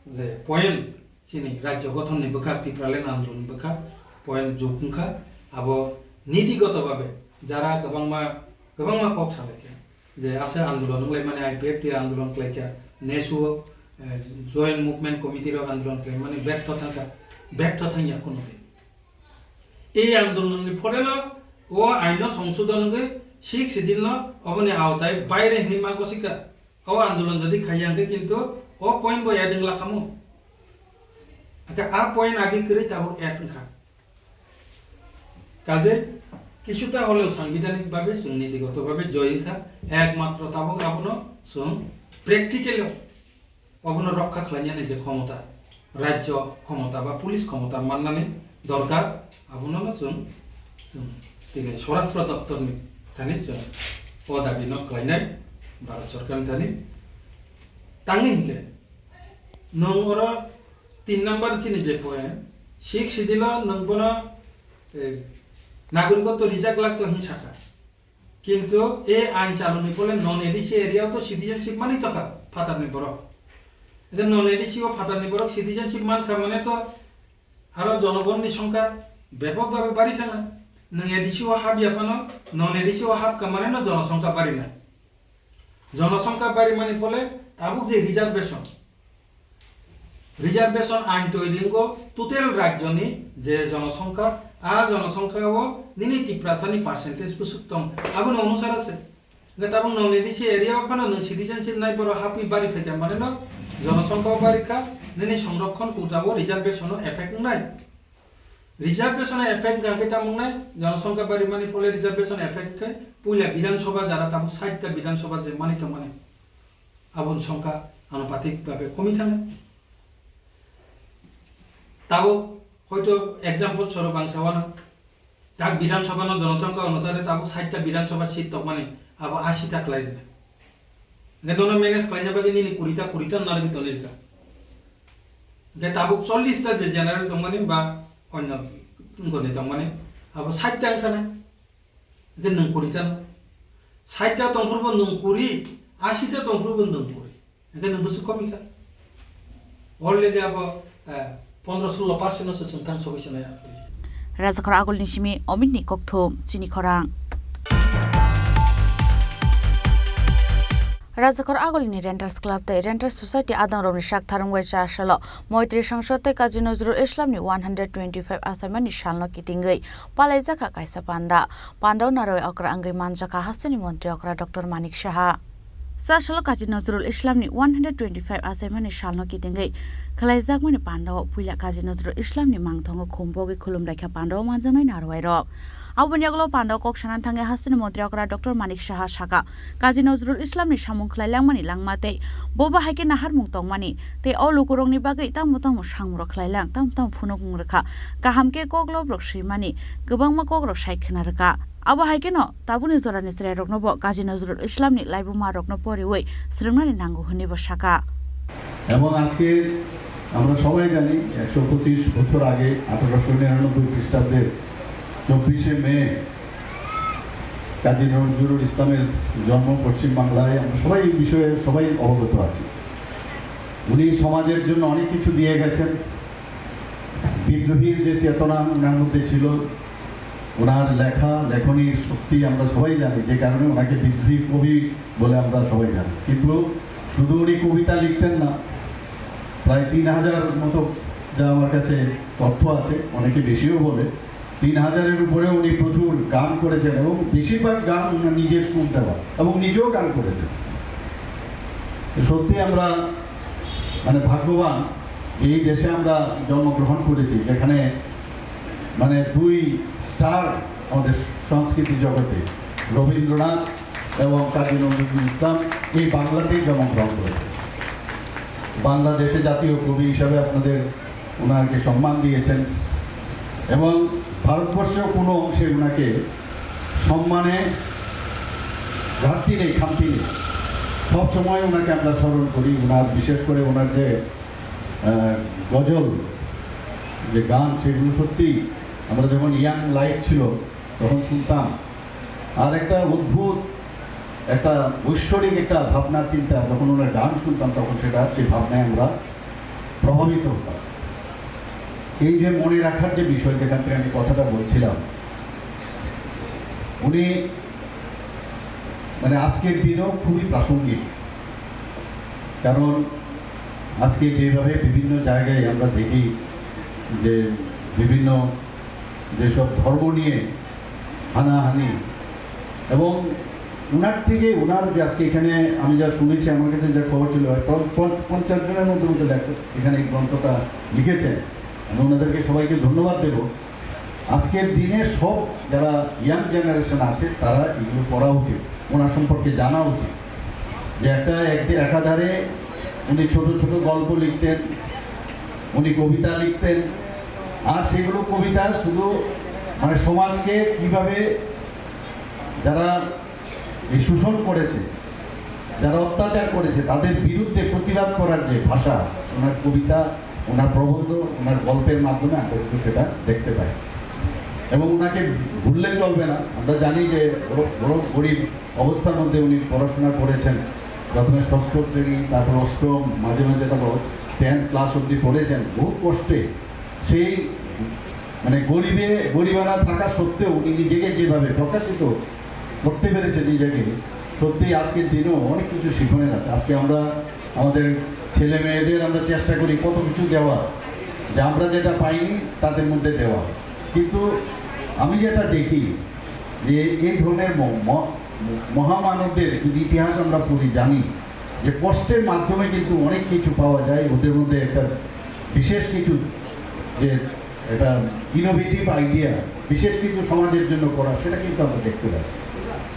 je point, chini rajyo gothon ni bwkhak, Tipraland andolon ni bwkhak point jug wngkha. Abo nitigoto babe jara kwbangma, kwbangma kok salaikha je ase andolon wnglaimani, I P F T andolon khlaikha, nesu, eh, Joint Movement Committee rok andolon khlaimani bertho thangkha, bertho thangya kuno din. Ei andolonni phoreno o aino songsodon wngwi sixth schedule no oboni aotai baire hinwi ma gosikha. O andolon jodi khaiya hwnkhe kintu o point bo add wngla khamu. Hwnkhe a point agi kwrwi tabuk add wngkha. Kajei Kisuta holeo sangbidhanik babe chwng nitigotobhabe joy wngkha, ekmatro tabuk abono chwng practical-o obono rokha khlainani je khomota, rajyo khomota ba police khomota mannani dorkar, abonono chwng, chwng tini Swarashtra Doptorni thani chwng o dabino khlainai, Bharat Sorkarni thani. Tangwi hinkhe nwng oro tin number chini je point, Sixth Schedule-o nwng bono, eh, nagorikotw rijak glak to hin sakha. Kintu e ain chaluni phole non A D C area-o to citizenship manwi tongkha phatarni borok. Ede non A D C o phatarni borok citizenship mankha mane to aro jonogonni songkha bepok bhabe bari thangna. Nwng A D C o hap ya phano non A D C o hap ka mane no jonosongkha barinai. Jonosongkha barimani phole tabuk je reservation, reservation ain twi ringo total rajyoni je jonosongkha, a jonosongkha o nini Tiprasani percentage bwswk tong, aboni onusare se. Hwnkhe tabuk non A D C area o phano nwng citizenship nai borok hapwi bari phaikha, mane no jonosongkha o bari kha, nini songrokhon quota o reservation o effect wngnai. Reservation o effect wngkha khe tamo wngnai, jonosongkha bari mani phole reservation effect khe puila Bidhan Sabha jara tabuk sait ta Bidhan Sabha je mani tongmani. Aboni songkha anupatik bhabe komi thangna. Tabuk hoito example soro bangsa wano, tak Bidhan Sabha no jonosongkha onusare tabuk sait ta Bidhan Sabha seat tokmani, abo ashi ta khlai rwna. Hwnkhe nono manage khlaina bagwi nini kuri ta, kuri ta narwgwi tongwi rwkha. Hwnkhe tabuk chollish ta je general tongmani ba onyo wngkoni tongmani, abo sait ta wngkha na. Hwnkhe nwng kuri ta no. Sait ta tongphuru bo nwng kuri, ashi ta tongphuru bo nwng kuri. Hwnkhe nwng bwswk komi kha. Already abo, eh, pondro sullo percent no se chwng thang sogwi se nai abo twi. Rajakhor Agulni simi Omitni kokthum chini khorang. Rajakhor Agulni Renters Club tei Renters Society adongrokni sak tharwng bai cha salo Moitri Sangsad tei Kazi Nazrul Islamni one hundred twenty-five achaimani salno kitingwi palaijakha kaisa panda. Pandao narwi okra wngwi manjakha hasteni montri okra Doctor Manik Saha. Chasalo Kazi Nazrul Islamni one hundred twenty-five achaimani salno kitingwi khlaijakmani pandao puila Kazi Nazrul Islamni mangthango khum bogwi khulumlaikha pandao manjaknai narwairok. Aboni yagulo pandao kok sana thangwi hasteni montri okra Doctor Manik Saha saka, Kazi Nazrul Islamni samung khlailangmani langma tei bo bahai khe naharmung tongmani tei o lukurokni bagwi tamo tamo samungbo khlailang, tamo tamo phunukmung rwkha, kaham khe koklobrok swimani kwbangma kokrok sai khna rwkha. Abo hai kheno tabukni jorani chwrairokno bo Kazi Nazrul Islamni laibumarokno poriwi swrwngnani nango hwnwi bo saka. এবং আজকে আমরা সবাই জানি, একশো পঁচিশ বছর আগে, আঠারোশো নিরানব্বই খ্রিস্টাব্দে চব্বিশে মে, কাজী নজরুল ইসলামের জন্ম পশ্চিম বাংলায়। আমরা সবাই এই বিষয়ে সবাই অবগত আছি। উনি সমাজের জন্য অনেক কিছু দিয়ে গেছেন। বিদ্রোহীর যে চেতনা ওনার মধ্যে ছিল, ওনার লেখা লেখনীর শক্তি আমরা সবাই জানি, যে কারণে ওনাকে বিদ্রোহী কবি বলে আমরা সবাই জানি। কিন্তু শুধু উনি কবিতা লিখতেন না, প্রায় তিন হাজার মতো, যা আমার কাছে তথ্য আছে, অনেকে বেশিও বলে, তিন হাজারের উপরে উনি প্রচুর গান করেছেন এবং বেশিরভাগ গান ওনার নিজের সুর দেওয়া এবং নিজেও গান করেছেন। তো সত্যি আমরা মানে ভাগ্যবান, এই দেশে আমরা জন্মগ্রহণ করেছি, যেখানে মানে দুই স্টার আমাদের সংস্কৃতি জগতে, রবীন্দ্রনাথ এবং কাজী নজরুল ইসলাম এই বাংলাতেই জন্মগ্রহণ করেছেন। বাংলাদেশে জাতীয় কবি হিসাবে আপনাদের ওনাকে সম্মান দিয়েছেন এবং ভারতবর্ষেও কোনো অংশে ওনাকে সম্মানে ঘাটতি নেই, খামতি নেই। সবসময় ওনাকে আমরা স্মরণ করি। ওনার, বিশেষ করে ওনার যে, আহ, গজল, যে গান, সেগুলো সত্যি আমরা যখন ইয়াং লাইফ ছিল তখন শুনতাম। আর একটা অদ্ভুত, একটা ঐশ্বরিক একটা ভাবনা চিন্তা, যখন ওনার গান শুনতাম তখন সেটা, সেই ভাবনায় আমরা প্রভাবিত হতাম। এই যে মনে রাখার যে বিষয়, যেখান থেকে আমি কথাটা বলছিলাম, উনি মানে আজকের দিনেও খুবই প্রাসঙ্গিক। কারণ আজকে যেভাবে বিভিন্ন জায়গায় আমরা দেখি যে বিভিন্ন যেসব ধর্ম নিয়ে হানাহানি, এবং ওনার থেকে, ওনার যে আজকে এখানে আমি যা শুনেছি, আমার কাছে যা খবর ছিল, প্রায় পঞ্চ-, পঞ্চাশ জনের মতো মতো লেখক এখানে এই গ্রন্থটা লিখেছেন। আমি ওনাদেরকে সবাইকে ধন্যবাদ দেব। আজকের দিনে সব যারা ইয়াং জেনারেশন আছে, তারা এগুলো পড়া উচিত, ওনার সম্পর্কে জানা উচিত। যে একটা এক- একাধারে উনি ছোট ছোট গল্প লিখতেন, উনি কবিতা লিখতেন, আর সেগুলো কবিতা শুধু মানে সমাজকে কিভাবে যারা এই শোষণ করেছে, যারা অত্যাচার করেছে, তাদের বিরুদ্ধে প্রতিবাদ করার যে ভাষা, ওনার কবিতা, ওনার প্রবন্ধ, ওনার গল্পের মাধ্যমে আমরা একটু সেটা দেখতে পাই। এবং ওনাকে ভুললে চলবে না। আমরা জানি যে বড় বড় গরিব অবস্থার মধ্যে উনি পড়াশোনা করেছেন, প্রথমে ষষ্ঠ শ্রেণী, তারপর অষ্টম, মাঝে মাঝে তারপর টেন্থ ক্লাস অবধি পড়েছেন বহু কষ্টে। সেই মানে গরিবে গরিবানা থাকা সত্ত্বেও উনি নিজেকে যেভাবে প্রকাশিত করতে পেরেছেন নিজেকে, সত্যি আজকের দিনেও অনেক কিছু শিখনের আছে। আজকে আমরা আমাদের ছেলে মেয়েদের আমরা চেষ্টা করি কত কিছু দেওয়া, যে আমরা যেটা পাইনি তাদের মধ্যে দেওয়া। কিন্তু আমি যেটা দেখি যে এই ধরনের ম- ম- মহামানবদের যদি ইতিহাস আমরা পড়ি, জানি যে কষ্টের মাধ্যমে কিন্তু অনেক কিছু পাওয়া যায়। ওদের মধ্যে একটা বিশেষ কিছু যে একটা ইনোভেটিভ আইডিয়া, বিশেষ কিছু সমাজের জন্য করা, সেটা কিন্তু আমরা দেখতে পাই।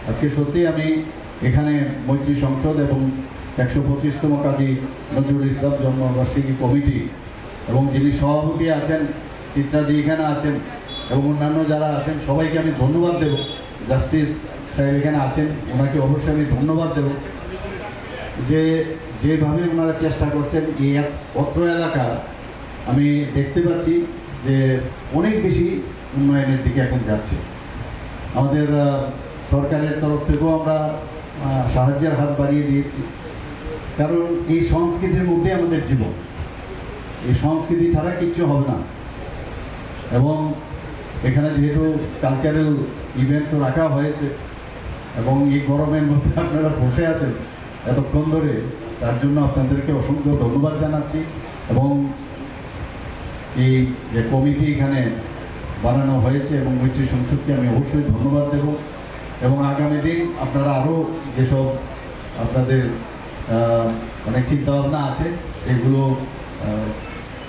আজকে সত্যি আমি এখানে মৈত্রী সংসদ এবং একশো পঁচিশতম কাজী নজরুল ইসলাম জন্মবার্ষিকী কমিটি এবং যিনি সভাপতি আছেন, চিত্রাদি এখানে আছেন, এবং অন্যান্য যারা আছেন, সবাইকে আমি ধন্যবাদ দেব। জাস্টিস সাহেব এখানে আছেন, ওনাকে অবশ্যই আমি ধন্যবাদ দেব যে যেভাবে ওনারা চেষ্টা করছেন এই এক অত্র এলাকা আমি দেখতে পাচ্ছি যে অনেক বেশি উন্নয়নের দিকে এখন যাচ্ছে। আমাদের আহ, সরকারের তরফ থেকেও আমরা আহ, সাহায্যের হাত বাড়িয়ে দিয়েছি, কারণ এই সংস্কৃতির মধ্যে আমাদের জীবন। এই সংস্কৃতি ছাড়া কিচ্ছু হবে না। এবং এখানে যেহেতু কালচারাল ইভেন্টস রাখা হয়েছে এবং এই গরমের মধ্যে আপনারা বসে আছেন এতক্ষণ ধরে, তার জন্য আপনাদেরকে অসংখ্য ধন্যবাদ জানাচ্ছি। এবং এই যে কমিটি এখানে বানানো হয়েছে এবং মৈত্রী সংসদকে আমি অবশ্যই ধন্যবাদ দেব। এবং আগামী দিন আপনারা আরও যেসব আপনাদের আহ, অনেক চিন্তাভাবনা আছে, এগুলো আহ,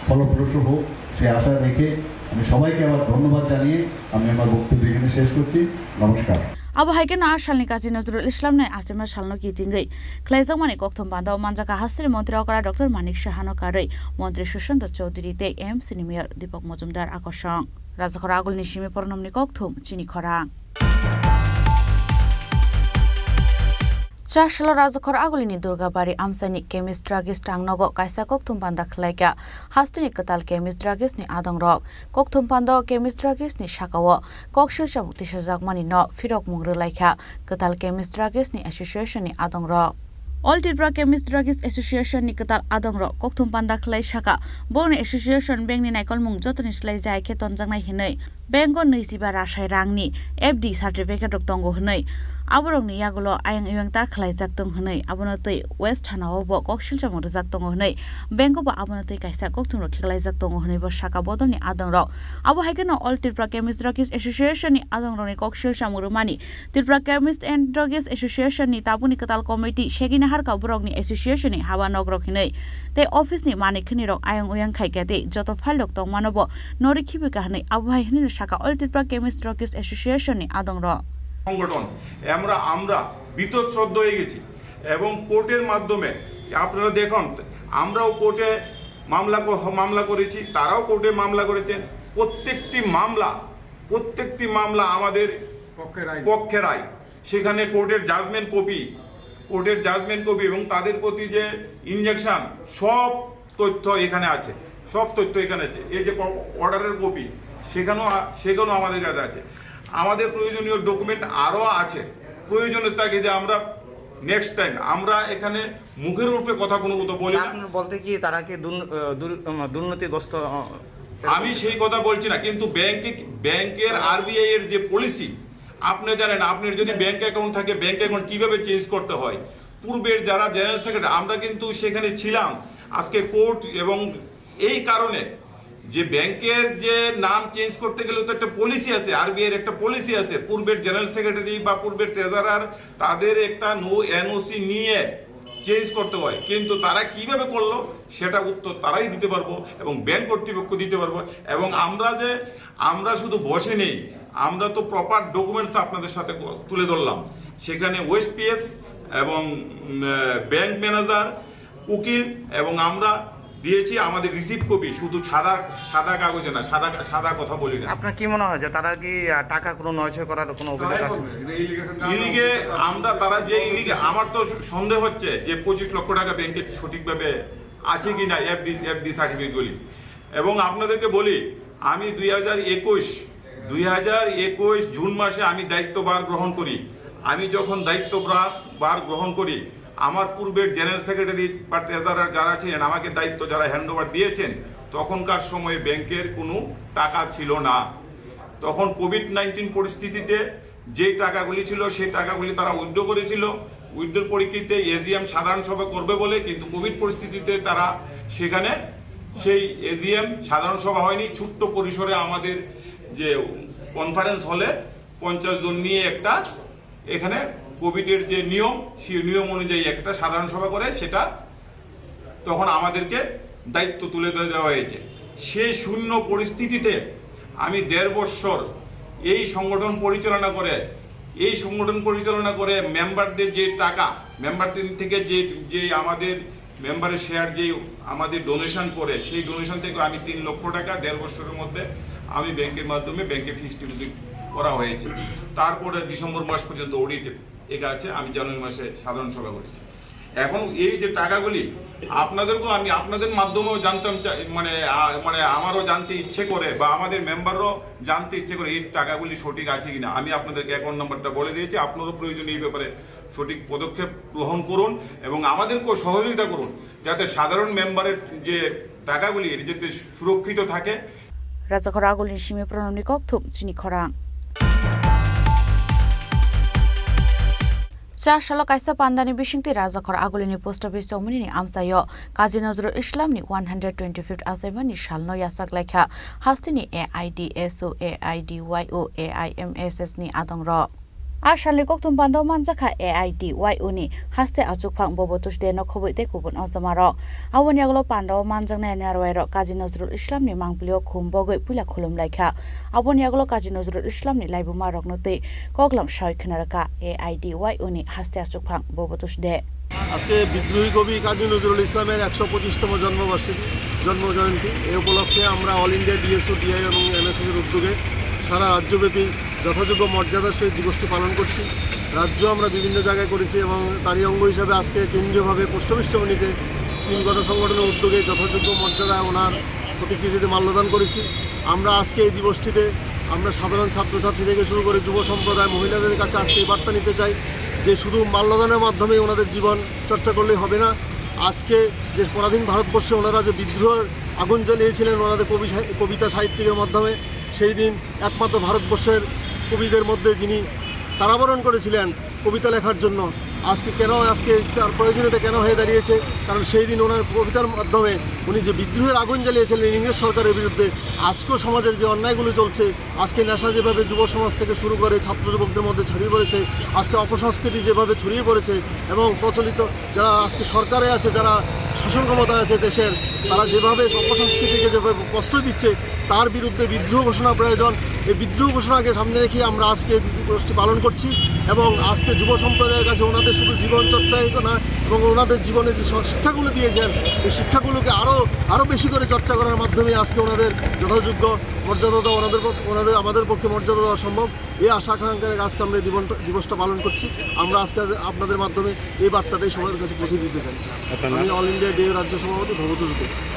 ফলপ্রসূ হোক, সে আশা রেখে আমি সবাইকে আবার ধন্যবাদ জানিয়ে আমি আমার বক্তব্য এখানে শেষ করছি। নমস্কার। Abo hai kheno a salni kachi Nazrul Islam nai achima salno kitingwi khlaijakmani kokthum panda o manjak kha hasteni montri okra Doctor Manik Sahano karwi montri Sushanta Chowdhury tei M C ni mayor Deepak Majumdar akosong. Rajakhor agulni simi pornomni kokthum chini khorang. Chasalo Rajakhor agulini Durgabari amchaini chemist Rakesh Tangnogo kaisa kokthum panda khlaikha hasteni kwtal chemist Rakesh ni adongrok. Kokthum panda o chemist Rakesh ni sakao koksil chamung tisajakmani no phirokmung rwlaikha kwtal chemist Rakesh ni association ni adongrok. All Tripura Chemist Druggist Association ni kwtal adongrok kokthum panda khlai saka, borokni association bank ni naikolmung jotoni slai jai khe tonjaknai hinwi bank o nwijiba rasai rang ni F D certificate rok tongo hinwi aborokni yagulo ayang oyang ta khlaijak tong hinwi abono twi West Thana o bo koksil chamung rwjak tongo hinwi bank o bo abono twi kaisa kokthum rok kheklaijak tongo hinwi bo saka bodol ni adongrok. Abo hai kheno All Tripura Chemist Druggist Association ni adongrokni koksil chamung rwmani Tripura Chemist and Druggist Association ni tabukni kwtal committee segini harkha borokni association ni haba nokrok hinwi tei office ni manwi khini rok ayang oyang khai khe tei joto file rok tongmano bo norwi khibi kha hinwi abo hai hinwi saka All Tripura Chemist Druggist Association ni adongrok. সংগঠন, আমরা, আমরা বীতশ্রদ্ধ হয়ে গেছি এবং কোর্টের মাধ্যমে আপনারা দেখুন, আমরাও কোর্টে মামলা ক-, মামলা করেছি, তারাও কোর্টে মামলা করেছেন। প্রত্যেকটি মামলা, প্রত্যেকটি মামলা আমাদের পক্ষে রায়। পক্ষে রায়। সেখানে কোর্টের জাজমেন্ট কপি, কোর্টের জাজমেন্ট কপি এবং তাদের প্রতি যে ইনজাংশন, সব তথ্য এখানে আছে, সব তথ্য এখানে আছে। এই যে ক-, অর্ডারের কপি, সেখানেও আ-, সেখানেও আমাদের কাছে আছে। আমাদের প্রয়োজনীয় ডকুমেন্ট আরও আছে, প্রয়োজনের তাগিদে আমরা নেক্সট টাইম আমরা এখানে মুখের উপরে কথা কোনো কথা বলি না। কারণ বলতে কি তারা কি দুর্ন-, আহ, দুর-, উম, দুর্নীতিগ্রস্ত, আহ, আমি সেই কথা বলছি না, কিন্তু ব্যাংকে, ব্যাংকের আরবিআই এর যে পলিসি, আপনি জানেন, আপনার যদি ব্যাংক অ্যাকাউন্ট থাকে, ব্যাংক অ্যাকাউন্ট কিভাবে চেঞ্জ করতে হয়। পূর্বের যারা জেনারেল সেক্রেটারি, আমরা কিন্তু সেখানে ছিলাম। আজকে কোর্ট এবং এই কারণে যে ব্যাংকের যে নাম চেঞ্জ করতে গেলে তো একটা পলিসি আছে, আরবিআই এর একটা পলিসি আছে। পূর্বের জেনারেল সেক্রেটারি বা পূর্বের ট্রেজারার, তাদের একটা নো এনওসি নিয়ে চেঞ্জ করতে হয়, কিন্তু তারা কিভাবে করলো সেটা উত্তর তারাই দিতে পারবো এবং ব্যাংক কর্তৃপক্ষ দিতে পারবো। এবং আমরা যে আমরা শুধু বসে নেই, আমরা তো প্রপার ডকুমেন্টস আপনাদের সাথে ক- তুলে ধরলাম। সেখানে ওএসপিএস এবং ব্যাংক ম্যানেজার, উকিল এবং আমরা দিয়েছি আমাদের রিসিভ কপি, শুধু সাদা সাদা কাগজে না, সাদা সাদা কথা বলি না। আপনার কি মনে হয় যে তারা কি আহ, টাকা কোনো নয়ছয় করার কোনো অভিযোগ আছে? ইলিগে আমরা তারা যে ইলিগে আমার তো সন্দেহ হচ্ছে যে পঁচিশ লক্ষ টাকা ব্যাংকে সঠিকভাবে আছে কি না এফডি এফডি সার্টিফিকেটগুলি। এবং আপনাদেরকে বলি, আমি দুই হাজার একুশ দুই হাজার একুশ জুন মাসে আমি দায়িত্বভার গ্রহণ করি। আমি যখন দায়িত্ব ব্রা- ভার গ্রহণ করি, আমার পূর্বের জেনারেল সেক্রেটারি বা ট্রেজারার যারা ছিলেন, আমাকে দায়িত্ব যারা হ্যান্ড ওভার দিয়েছেন, তখনকার সময়ে ব্যাংকের কোনো টাকা ছিল না। তখন কোভিড নাইন্টিন পরিস্থিতিতে যে টাকাগুলি ছিল, সেই টাকাগুলি তারা উইথড্র করেছিল। উইথড্রর পরিপ্রেক্ষিতে এজিএম সাধারণ সভা করবে বলে, কিন্তু কোভিড পরিস্থিতিতে তারা সেখানে সেই এজিএম সাধারণ সভা হয়নি। ছোট্ট পরিসরে আমাদের যে কনফারেন্স হলে পঞ্চাশ জন নিয়ে একটা এখানে কোভিডের যে নিয়ম, সেই নিয়ম অনুযায়ী একটা সাধারণ সভা করে, সেটা তখন আমাদেরকে দায়িত্ব তুলে দে- দেওয়া হয়েছে। সেই শূন্য পরিস্থিতিতে আমি দেড় বৎসর এই সংগঠন পরিচালনা করে এই সংগঠন পরিচালনা করে মেম্বারদের যে টাকা, মেম্বারদের থেকে যে যে আমাদের মেম্বারের শেয়ার যে আমাদের ডোনেশন করে, সেই ডোনেশন থেকে আমি তিন লক্ষ টাকা দেড় বছরের মধ্যে আমি ব্যাংকের মাধ্যমে ব্যাংকে ফিক্সড ডিপোজিট করা হয়েছে। তারপরে ডিসেম্বর মাস পর্যন্ত অডিট এগা আছে, আমি জানুয়ারি মাসে সাধারণ সভা করেছি। এখন এই যে টাকাগুলি আপনাদেরকেও আমি আপনাদের মাধ্যমেও জানতাম চাই, মানে আ- মানে আমারও জানতে ইচ্ছে করে বা আমাদের মেম্বাররাও জানতে ইচ্ছে করে এই টাকাগুলি সঠিক আছে কিনা। আমি আপনাদেরকে অ্যাকাউন্ট নাম্বারটা বলে দিয়েছি, আপনারও প্রয়োজন এই ব্যাপারে সঠিক পদক্ষেপ গ্রহণ করুন এবং আমাদেরকেও সহযোগিতা করুন, যাতে সাধারণ মেম্বারের যে টাকাগুলি এটি যাতে সুরক্ষিত থাকে। Rajakhor Agulni simi Pranamni kokthum chini khorang. Cha salo kaisa pandani bisingtwi Rajakhor Agulini post office chongmani amchaio Kazi Nazrul Islamni one hundred twenty-fifth achaimani salno yachak laikha hasteni A I D S O, A I D Y O, A I M S S ni adongrok. A salni kokthum pando manjakha A I D Y O ni haste achukphang Bobotush de no khoboi tei kubun ojamarok. Aboni yagulo pando manjaknai narwai rok Kazi Nazrul Islam ni mangpili o khum bogoi puila khulum laikha. Aboni yagulo Kazi Nazrul Islam ni laibuma rokno tei koklam soi khna rwkha A I D Y O ni haste achukphang Bobotush de. আজকে বিদ্রোহী কবি কাজী নজরুল ইসলামের একশো পঁচিশতম জন্মবার্ষিকী, জন্ম জয়ন্তী। এই উপলক্ষে আমরা অল ইন্ডিয়া ডিএসও, ডিআই এবং এমএসএস এর উদ্যোগে সারা রাজ্যব্যাপী যথাযোগ্য মর্যাদার সহিত দিবসটি পালন করছি। রাজ্য আমরা বিভিন্ন জায়গায় করেছি এবং তারই অঙ্গ হিসাবে আজকে কেন্দ্রীয়ভাবে পোস্ট অফিস চৌমুহনীতে তিন গণসংগঠনের উদ্যোগে যথাযোগ্য মর্যাদায় ওনার প্রতিকৃতিতে মাল্যদান করেছি। আমরা আজকে এই দিবসটিতে আমরা সাধারণ ছাত্রছাত্রী থেকে শুরু করে যুব সম্প্রদায়, মহিলাদের কাছে আজকে এই বার্তা নিতে চাই যে শুধু মাল্যদানের মাধ্যমেই ওনাদের জীবন চর্চা করলেই হবে না। আজকে যে পরাধীন ভারতবর্ষে ওনারা যে বিদ্রোহের আগুন জ্বালিয়েছিলেন ওনাদের কবি সাহি-, কবিতা সাহিত্যিকের মাধ্যমে, সেই দিন একমাত্র ভারতবর্ষের কবিদের মধ্যে যিনি কারাবরণ করেছিলেন কবিতা লেখার জন্য, আজকে কেন, আজকে তার প্রয়োজনীয়তা কেন হয়ে দাঁড়িয়েছে? কারণ সেই দিন ওনার কবিতার মাধ্যমে উনি যে বিদ্রোহের আগুন জ্বালিয়েছিলেন ইংরেজ সরকারের বিরুদ্ধে, আজকেও সমাজের যে অন্যায়গুলো চলছে, আজকে নেশা যেভাবে যুব সমাজ থেকে শুরু করে ছাত্র যুবকদের মধ্যে ছড়িয়ে পড়েছে, আজকে অপসংস্কৃতি যেভাবে ছড়িয়ে পড়েছে এবং প্রচলিত যারা আজকে সরকারে আছে, যারা শাসন ক্ষমতায় আছে দেশের, তারা যেভাবে অপসংস্কৃতিকে যেভাবে প্রশ্রয় দিচ্ছে, তার বিরুদ্ধে বিদ্রোহ ঘোষণা প্রয়োজন। এই বিদ্রোহ ঘোষণাকে সামনে রেখে আমরা আজকে এই দিবসটি পালন করছি এবং আজকে যুব সম্প্রদায়ের কাছে ওনাদের শুধু জীবন চর্চাই না এবং ওনাদের জীবনে যে স-, শিক্ষাগুলো দিয়েছেন, এই শিক্ষাগুলোকে আরও, আরও বেশি করে চর্চা করার মাধ্যমে আজকে ওনাদের যথাযোগ্য মর্যাদা দেওয়া ওনাদের পক্ষ-, ওনাদের, আমাদের পক্ষে মর্যাদা দেওয়া সম্ভব। এই আশা আকাঙ্ক্ষায় আজকে আমরা এই দিবনটা-, দিবসটা পালন করছি। আমরা আজকে আপনাদের মাধ্যমে এই বার্তাটাই সবার কাছে পৌঁছে দিতে চাই। আপনার নাম? আমি অল ইন্ডিয়া ডিএ রাজ্য সভাপতি ভবতোষ দে।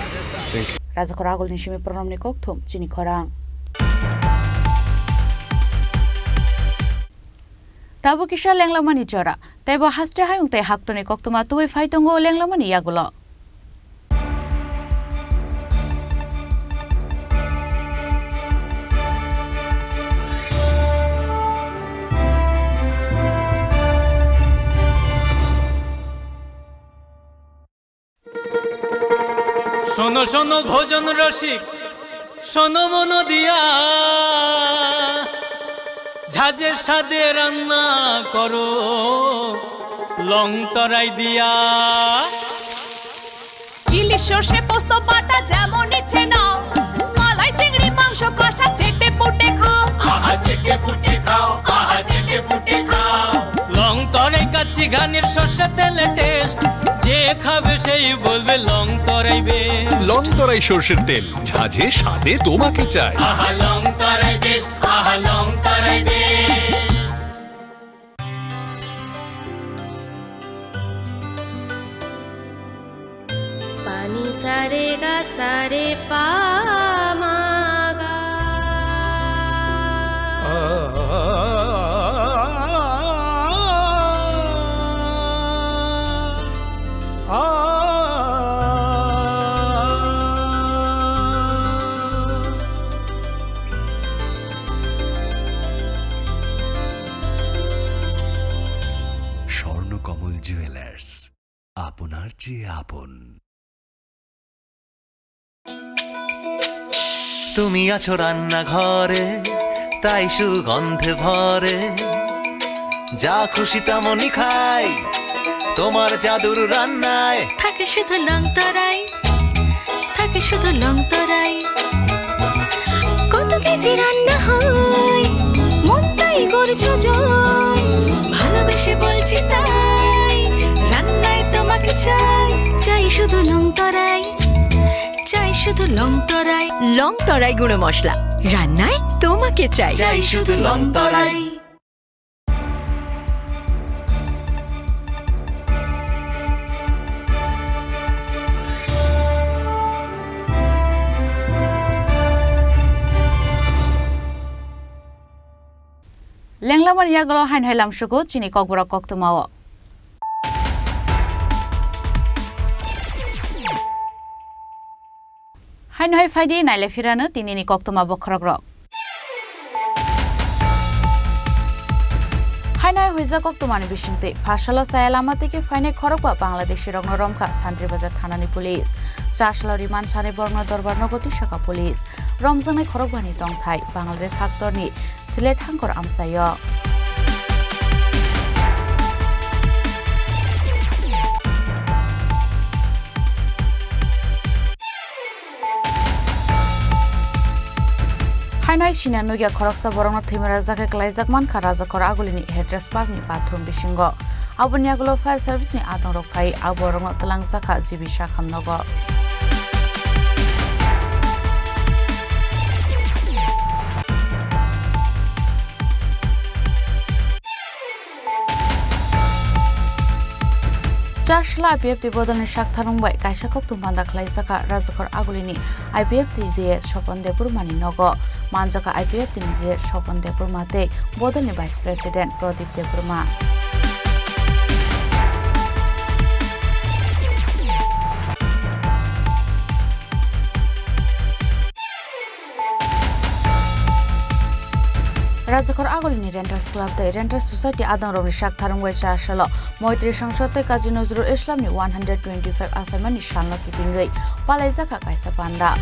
Thank you. Rajakhor Agulni simi Pranamni kokthum chini khorang. Tabuk kisa lenglamani jora, teibo haste hayung tei haktoni koktwma tubui phai tongo lenglamani yagulo. শোনো শোনো ভজন রসিক, শোনো মন দিয়া, ঝাঁঝের স্বাদে রান্না করো। Long torai dia. ইলিশ সর্ষে পোস্ত বাটা যেমন ইচ্ছে নাও, মালাই চিংড়ি মাংস কষা চেটে পুটে খাও। আহা চেটে পুটে খাও, আহা চেটে পুটে খাও। লং তরাই কাচ্চি ঘানির সর্ষে তেলে টেস্ট, যে খাবে সেই বলবে লং তরাই বেশ। লং তরাই সর্ষের তেল, ঝাঁঝে স্বাদে তোমাকে চাই। আহা লং তরাই বেশ, আহা লং তরাই বেশ। Pani sare ga sare pa ma ga. Swarnakamal jewellers, আপনার চেয়ে আপন। তুমি আছো রান্নাঘরে, তাই সুগন্ধে ভরে। যা খুশি তেমনই খাই, তোমার জাদুর রান্নায়। থাকে শুধু লং তরাই, থাকে শুধু লং তরাই। কত কেজি রান্না হয়, মনটাই করছো জয়। ভালোবেসে বলছি তাই, রান্নায় তোমাকে চাই। চাই শুধু লং তরাই, চাই শুধু লং তরাই। লং তরাই গুঁড়ো মশলা, রান্নায় তোমাকে চাই। চাই শুধু লং তরাই। Lenglamani yagulo haino hai lamsugo chini kokborok koktwmao. Haino hai phaidi naile phirano tinini koktwma bokhorokrok. Haino hai huijak koktwmani bisingtwi, phasalo chaya lama twi khe phainai khorokba Bangladeshirokno romkha Santribazar thanani police. Chasalo remand sanai borokno dorbar nogo tisakha police. Romjaknai khorokbani tongthai Bangladesh haktorni Sylhet hangkor amchaio. Haino hai sina nukya khoroksa borokno thwima rajak khe kwlaijak mankha Rajakhor Agulini Heritage Parkni bathroom bisingo. Aboni yagulo fire service ni adongrok phai, abo borokno twlangjakha G B Sakham nogo. Chasla I P F T bodolni saktharmung bai kaisa koktwma panda khlaijakha Rajakhor Agulini I P F T G S Sopon Debbarmani nogo. Manjakha I P F T ni G S Sopon Debbarma tei bodolni Vice President Pradip Debbarma. Rajakhor Agulini Renters Club tei Renters Society adongrokni saktharmung bai Chasalo Moitri Sangsad tei Kazi Nazrul Islamni one hundred twenty-five achaimani salno kitingwi palaijakha kaisa panda.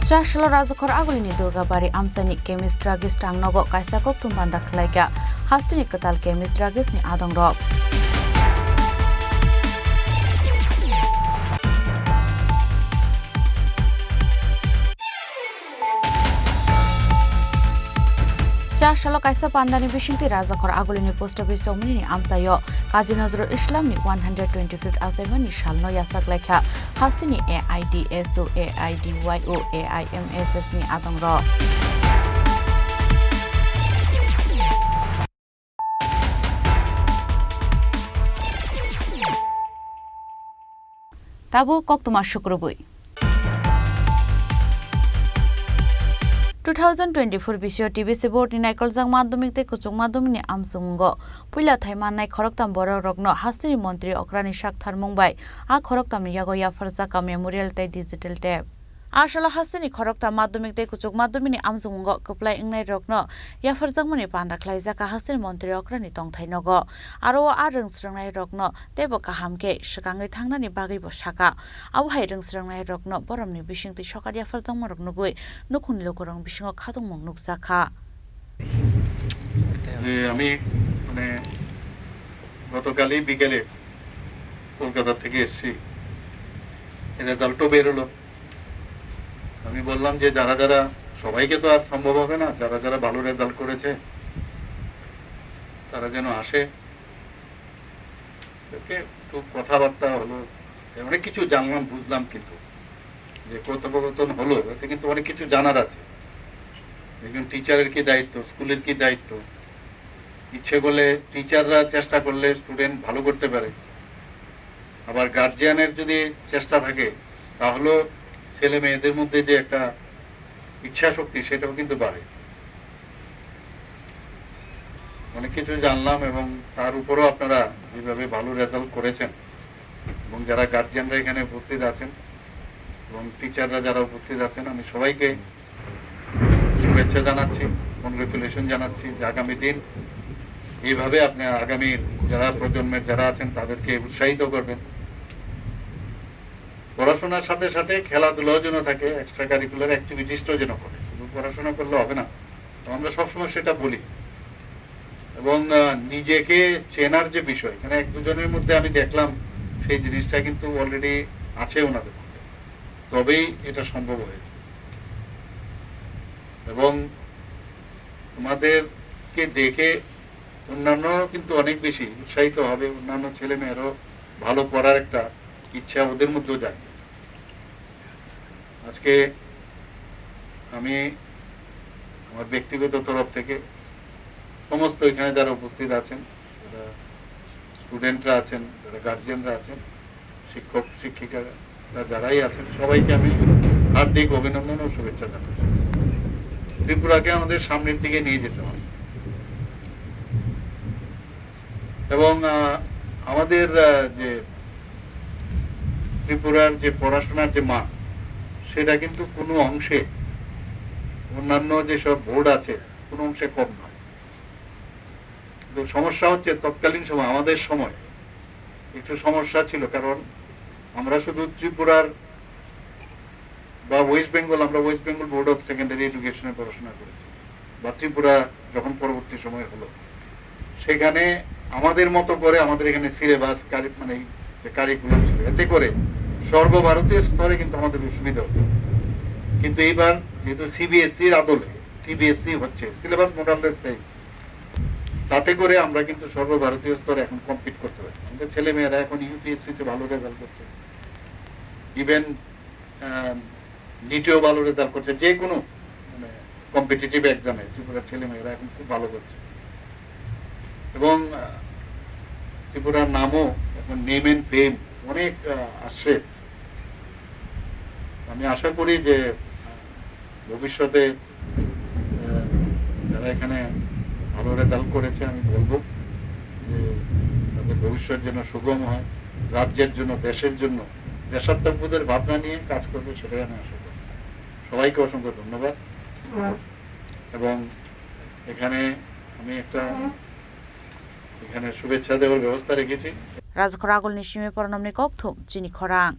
Chasalo Rajakhor Agulini Durgabari amchaini chemist druggist rang nogo kaisa koktwma panda khlaikha hasteni kwtal chemist druggist ni adongrok. Chasalo kaisa pandani bisingtwi Rajakhor Agulini post office chowmwnini amchaio Kazi Nazrul Islamni one hundred twenty-fifth achaimani salno yachak laikha hasteni A I D S O, A I D Y O, A I M S S ni adongrok. Tabuk koktwma sukrubwi. Two thousand twenty-four bisio T B C board ni naikoljak madhyamik tei kuchuk madhyamik ni amchungo puila thai mannai khoroktham borok rokno hasteni montri okrani saktharmung bai a khoroktham ni yago yapharjak memorial tei digital tape. Asalo hasteni khoroktham madhyamik tei kuchuk madhyamikni amjokmungo kwplai wngnairokno yapharjakmani panda khlaijak hasteni montri okrani tongthai nogo. Aro o a rwng srwngnairokno teibo kaham khe swkangwi thangnani bagwibo sakha. Abo hai rwng srwngnairokno boromni bisingtwi sokat yapharjakmarok nugwi nukhungni lukurokni bisingo khatungmung nukjakha. যে আমি মানে গতকালই বিকেলে কলকাতা থেকে এসেছি, রেজাল্টও বেরোলো। আমি বললাম যে যারা যারা, সবাইকে তো আর সম্ভব হবে না, যারা যারা ভালো রেজাল্ট করেছে তারা যেন আসে। ওকে, একটু কথাবার্তা হলো, অনেক কিছু জানলাম, বুঝলাম, কিন্তু যে কথোপকথন হলো, এতে কিন্তু অনেক কিছু জানার আছে। একজন টিচারের কি দায়িত্ব, স্কুলের কি দায়িত্ব। ইচ্ছে করলে, টিচাররা চেষ্টা করলে স্টুডেন্ট ভালো করতে পারে। আবার গার্জিয়ানের যদি চেষ্টা থাকে, তাহলেও ছেলে মেয়েদের মধ্যে যে একটা ইচ্ছা শক্তি, সেটাও কিন্তু বাড়ে। অনেক কিছু জানলাম এবং তার উপরেও আপনারা যেভাবে ভালো রেজাল্ট করেছেন এবং যারা গার্জিয়ানরা এখানে উপস্থিত আছেন এবং টিচাররা যারা উপস্থিত আছেন, আমি সবাইকে শুভেচ্ছা জানাচ্ছি, কনগ্রেচুলেশন জানাচ্ছি যে আগামী দিন এইভাবে আপনি আগামী যারা প্রজন্মের যারা আছেন তাদেরকে উৎসাহিত করবেন। পড়াশোনার সাথে সাথে খেলাধুলাও যেন থাকে, এক্সট্রা কারিকুলার অ্যাক্টিভিটিসটাও যেন করে, শুধু পড়াশোনা করলে হবে না। তো আমরা সবসময় সেটা বলি। এবং আহ, নিজেকে চেনার যে বিষয়, এখানে এক দুজনের মধ্যে আমি দেখলাম সেই জিনিসটা কিন্তু অলরেডি আছে ওনাদের মধ্যে, তবেই এটা সম্ভব হয়েছে। এবং তোমাদেরকে দেখে অন্যান্য কিন্তু অনেক বেশি উৎসাহিত হবে, অন্যান্য ছেলে মেয়েরও ভালো করার একটা ইচ্ছা ওদের মধ্যেও জাগবে। আজকে আমি আমার ব্যক্তিগত তরফ থেকে সমস্ত এখানে যারা উপস্থিত আছেন, যারা স্টুডেন্টরা আছেন, যারা গার্জিয়ানরা আছেন, শিক্ষক শিক্ষিকারা যারাই আছেন, সবাইকে আমি হার্দিক অভিনন্দন ও শুভেচ্ছা জানাচ্ছি। ত্রিপুরাকে আমাদের সামনের দিকে নিয়ে যেতে হবে এবং আহ, আমাদের আহ, যে ত্রিপুরার যে পড়াশোনার যে মান, সেটা কিন্তু কোনো অংশে অন্যান্য যেসব বোর্ড আছে, কোনো অংশে কম নয়। তো সমস্যা হচ্ছে, তৎকালীন সময়, আমাদের সময় একটু সমস্যা ছিল, কারণ আমরা শুধু ত্রিপুরার বা ওয়েস্ট বেঙ্গল, আমরা ওয়েস্ট বেঙ্গল বোর্ড অফ সেকেন্ডারি এডুকেশনে পড়াশোনা করেছি, বা ত্রিপুরা যখন পরবর্তী সময় হলো, সেখানে আমাদের মতো করে আমাদের এখানে সিলেবাস, মানে এই যে কারিকুলাম ছিল, এতে করে সর্বভারতীয় স্তরে কিন্তু আমাদের অসুবিধা হতো। কিন্তু এইবার যেহেতু সিবিএসসির আদলে টিবিএসসি হচ্ছে, সিলেবাস মোটামুটি সেম, তাতে করে আমরা কিন্তু সর্বভারতীয় স্তরে এখন কম্পিট করতে পারি। আমাদের ছেলেমেয়েরা এখন ইউপিএসসিতে ভালো রেজাল্ট করছে, ইভেন নিটেও ভালো রেজাল্ট করছে। যে কোনো মানে কম্পিটিটিভ এক্সামে ত্রিপুরার ছেলেমেয়েরা এখন খুব ভালো করছে এবং আহ, ত্রিপুরার নামও এখন নেম অ্যান্ড ফেম অনেক আহ, আসছে। আমি আশা করি যে আহ, ভবিষ্যতে আহ, যারা এখানে ভালো রেজাল্ট করেছে, আমি বলবো যে তাদের ভবিষ্যৎ যেন সুগম হয়, রাজ্যের জন্য, দেশের জন্য দেশাত্মবোধের ভাবনা নিয়ে কাজ করবে, সেটাই আমি আশা করি। সবাইকে অসংখ্য ধন্যবাদ এবং এখানে আমি একটা এখানে শুভেচ্ছা দেওয়ার ব্যবস্থা রেখেছি। Rajkhor agulni simi poranamni kokthum chini khorang.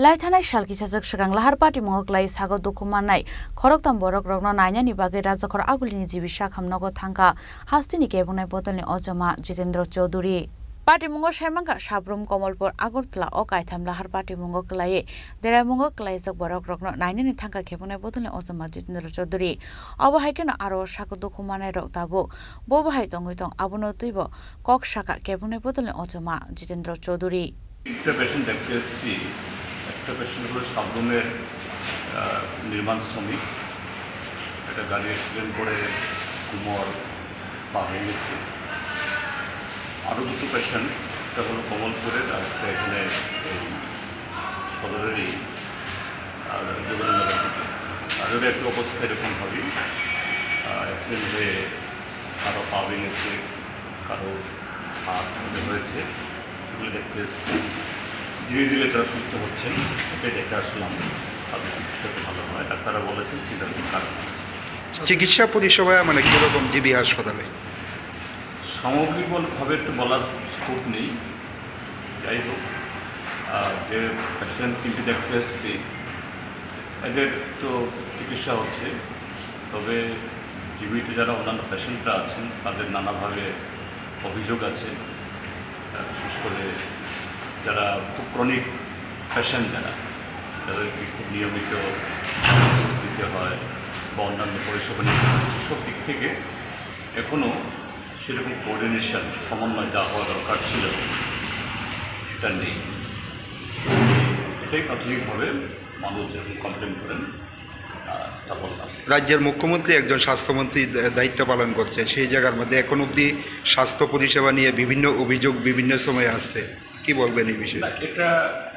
Laithanai sal kisajwk swkang lahar patimungo kwlai sago dukhu mannai khoroktham borok rokno nainani bagwi Rajkhor agulini G B sakham nogo thangkha hasteni kebungnai bodolni ojoma Jitendra Chaudhary. Patimungo saimankha Sabrum, Komolpur, Agartala o kaitham lahar patimungo kwlaiwi deraimungo kwlaijak borok rokno nainani thangkha kebungnai bodolni ojoma Jitendra Chaudhary. Obo hai kheno aro sago dukhu mannai rok tabuk bo bahai tongwi tong, abono twibo kok sakha kebungnai bodolni ojoma Jitendra Chaudhary. একটা পেশেন্ট দেখতে এসেছি, একটা পেশেন্ট হলো সাবরুমের আহ, নির্মাণ শ্রমিক। একটা গাড়ি অ্যাক্সিডেন্ট করে কোমর পা ভেঙেছে। আরও দুটো পেশেন্ট, একটা হলো কমলপুরের আর একটা এখানে এই সদরেরই, আহ, যোগেন্দ্রনগর থেকে। তাদেরও একটু অবস্থা এরকমভাবেই, আহ, অ্যাক্সিডেন্ট হয়ে কারো পা ভেঙেছে, কারো হাত হয়েছে, এগুলো দেখতে এসেছি। ধীরে ধীরে তারা সুস্থ হচ্ছেন, এটা দেখে আসলাম। তাদের সুস্থ হতে ভালো হয়। ডাক্তাররা বলেছেন চিন্তা কোনো কারণ নেই। চিকিৎসা পরিষেবা মানে কিরকম জিবি হাসপাতালে? সামগ্রিকভাবে একটু বলার স্কোপ নেই। যাই হোক, আহ, যে পেশেন্ট তিনটে দেখতে এসেছি, এদের তো চিকিৎসা হচ্ছে। তবে জিবিতে যারা অন্যান্য পেশেন্টরা আছেন, তাদের নানাভাবে অভিযোগ আছে। আহ, বিশেষ করে যারা খুব ক্রনিক পেশেন্ট, যারা, যাদেরকে খুব নিয়মিত ওষুধ দিতে হয় বা অন্যান্য পরিষেবা নিতে হয়, সেসব দিক থেকে এখনও সেরকম কোঅর্ডিনেশন, সমন্বয় যা হওয়া দরকার ছিল, সেটা নেই। এটাই প্রাথমিকভাবে মানুষ যেরকম কমপ্লেন করেন, আহ, তা বললাম। রাজ্যের মুখ্যমন্ত্রী একজন স্বাস্থ্যমন্ত্রী দা-, দায়িত্ব পালন করছেন, সেই জায়গার মধ্যে এখন অবধি স্বাস্থ্য পরিষেবা নিয়ে বিভিন্ন অভিযোগ বিভিন্ন সময় আসছে, কি বলবেন এই বিষয়ে? না, এটা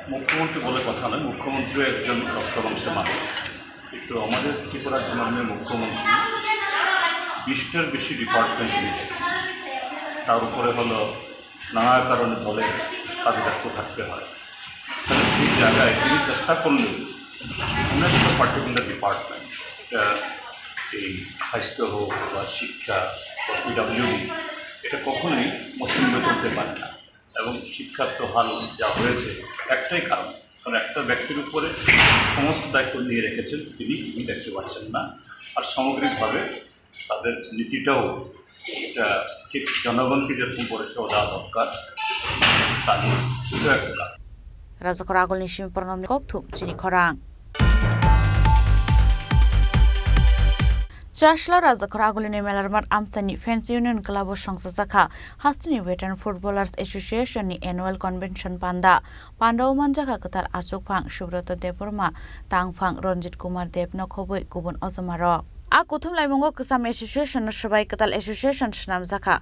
মুখ্যমন্ত্রী বলে কথা নয়, মুখ্যমন্ত্রী একজন রক্ত মাংসের মানুষ। কিন্তু আমাদের ত্রিপুরার মাননীয় মুখ্যমন্ত্রী বিশটার বেশি ডিপার্টমেন্ট নিয়ে, তার উপরে হলো নানা কারণে দলের কাজে ব্যস্ত থাকতে হয়। তাহলে সেই জায়গায় তিনি চেষ্টা করলেও কোনো একটা পার্টিকুলার ডিপার্টমেন্ট, এটা এই স্বাস্থ্য হোক বা শিক্ষা বা পিডাব্লিউডি, এটা কখনোই মসৃণভাবে চলতে পারে না। এবং শিক্ষার তো হাল যা হয়েছে, একটাই কারণ, কারণ একটা ব্যক্তির উপরে সমস্ত দায়িত্ব নিয়ে রেখেছেন, তিনি, তিনি দেখতে পাচ্ছেন না। আর সামগ্রিকভাবে তাদের নীতিটাও এটা ঠিক জনগণকে যেরকম পরিষেবা দেওয়া দরকার, তা নিয়ে এটা একটা কাজ। Rajakhor agulni simi pranamni kokthum chini khorang. Chasla Rajakhor agulini Melarmat amchaini Fans Union Club o songchajakha hasteni Veteran Footballers Association ni Annual Convention panda. Panda o manjakha kwtal achukphang Subroto Debbarma, tangphang Ranjit Kumar Deb no khobwi kubun ojomarok. A kuthum laimungo kwcham association no swbai kwtal association swnamjakha.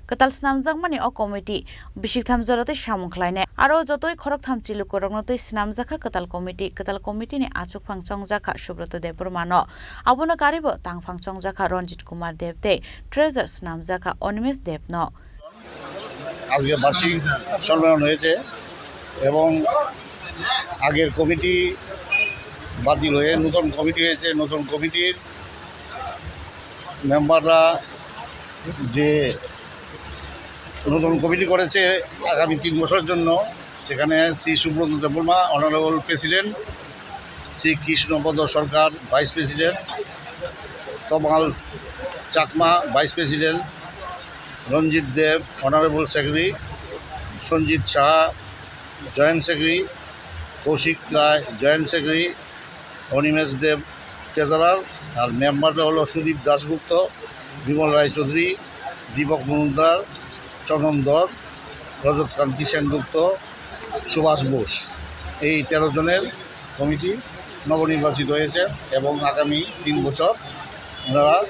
Kwtal swnamjakmani o committee bisiktham jora tei samung khlainai. Aro jotoi khoroktham chilukorokno tei swnamjakha kwtal committee. Kwtal committee ni achukphang chongjakha Subroto Debbarma no. Abono karibo tangphang chongjakha Ranjit Kumar Deb tei treasurer swnamjakha Animesh Deb no. আজকে বার্ষিক সম্মেলন হয়েছে এবং আগের কমিটি বাতিল হয়ে নতুন কমিটি হয়েছে। নতুন কমিটির মেম্বাররা যে নতুন কমিটি করেছে আগামী তিন বছরের জন্য, সেখানে Shri Subrata Debbarma, honourable president, Shri Krishnapada Sarkar, vice president, Tamal Chakma, vice president, Ranjit Deb, honourable secretary, Sanjit Saha, joint secretary, Kaushik Roy, joint secretary, Animesh Deb, treasurer. আর মেম্বাররা হলো সুদীপ দাশগুপ্ত, বিমল রায়চৌধুরী, দীপক মজুমদার, চন্দন ধর, রজত কান্তি সেনগুপ্ত, সুভাষ বোস। এই তেরো জনের কমিটি নবনির্বাচিত হয়েছে এবং আগামী তিন বছর ওনারা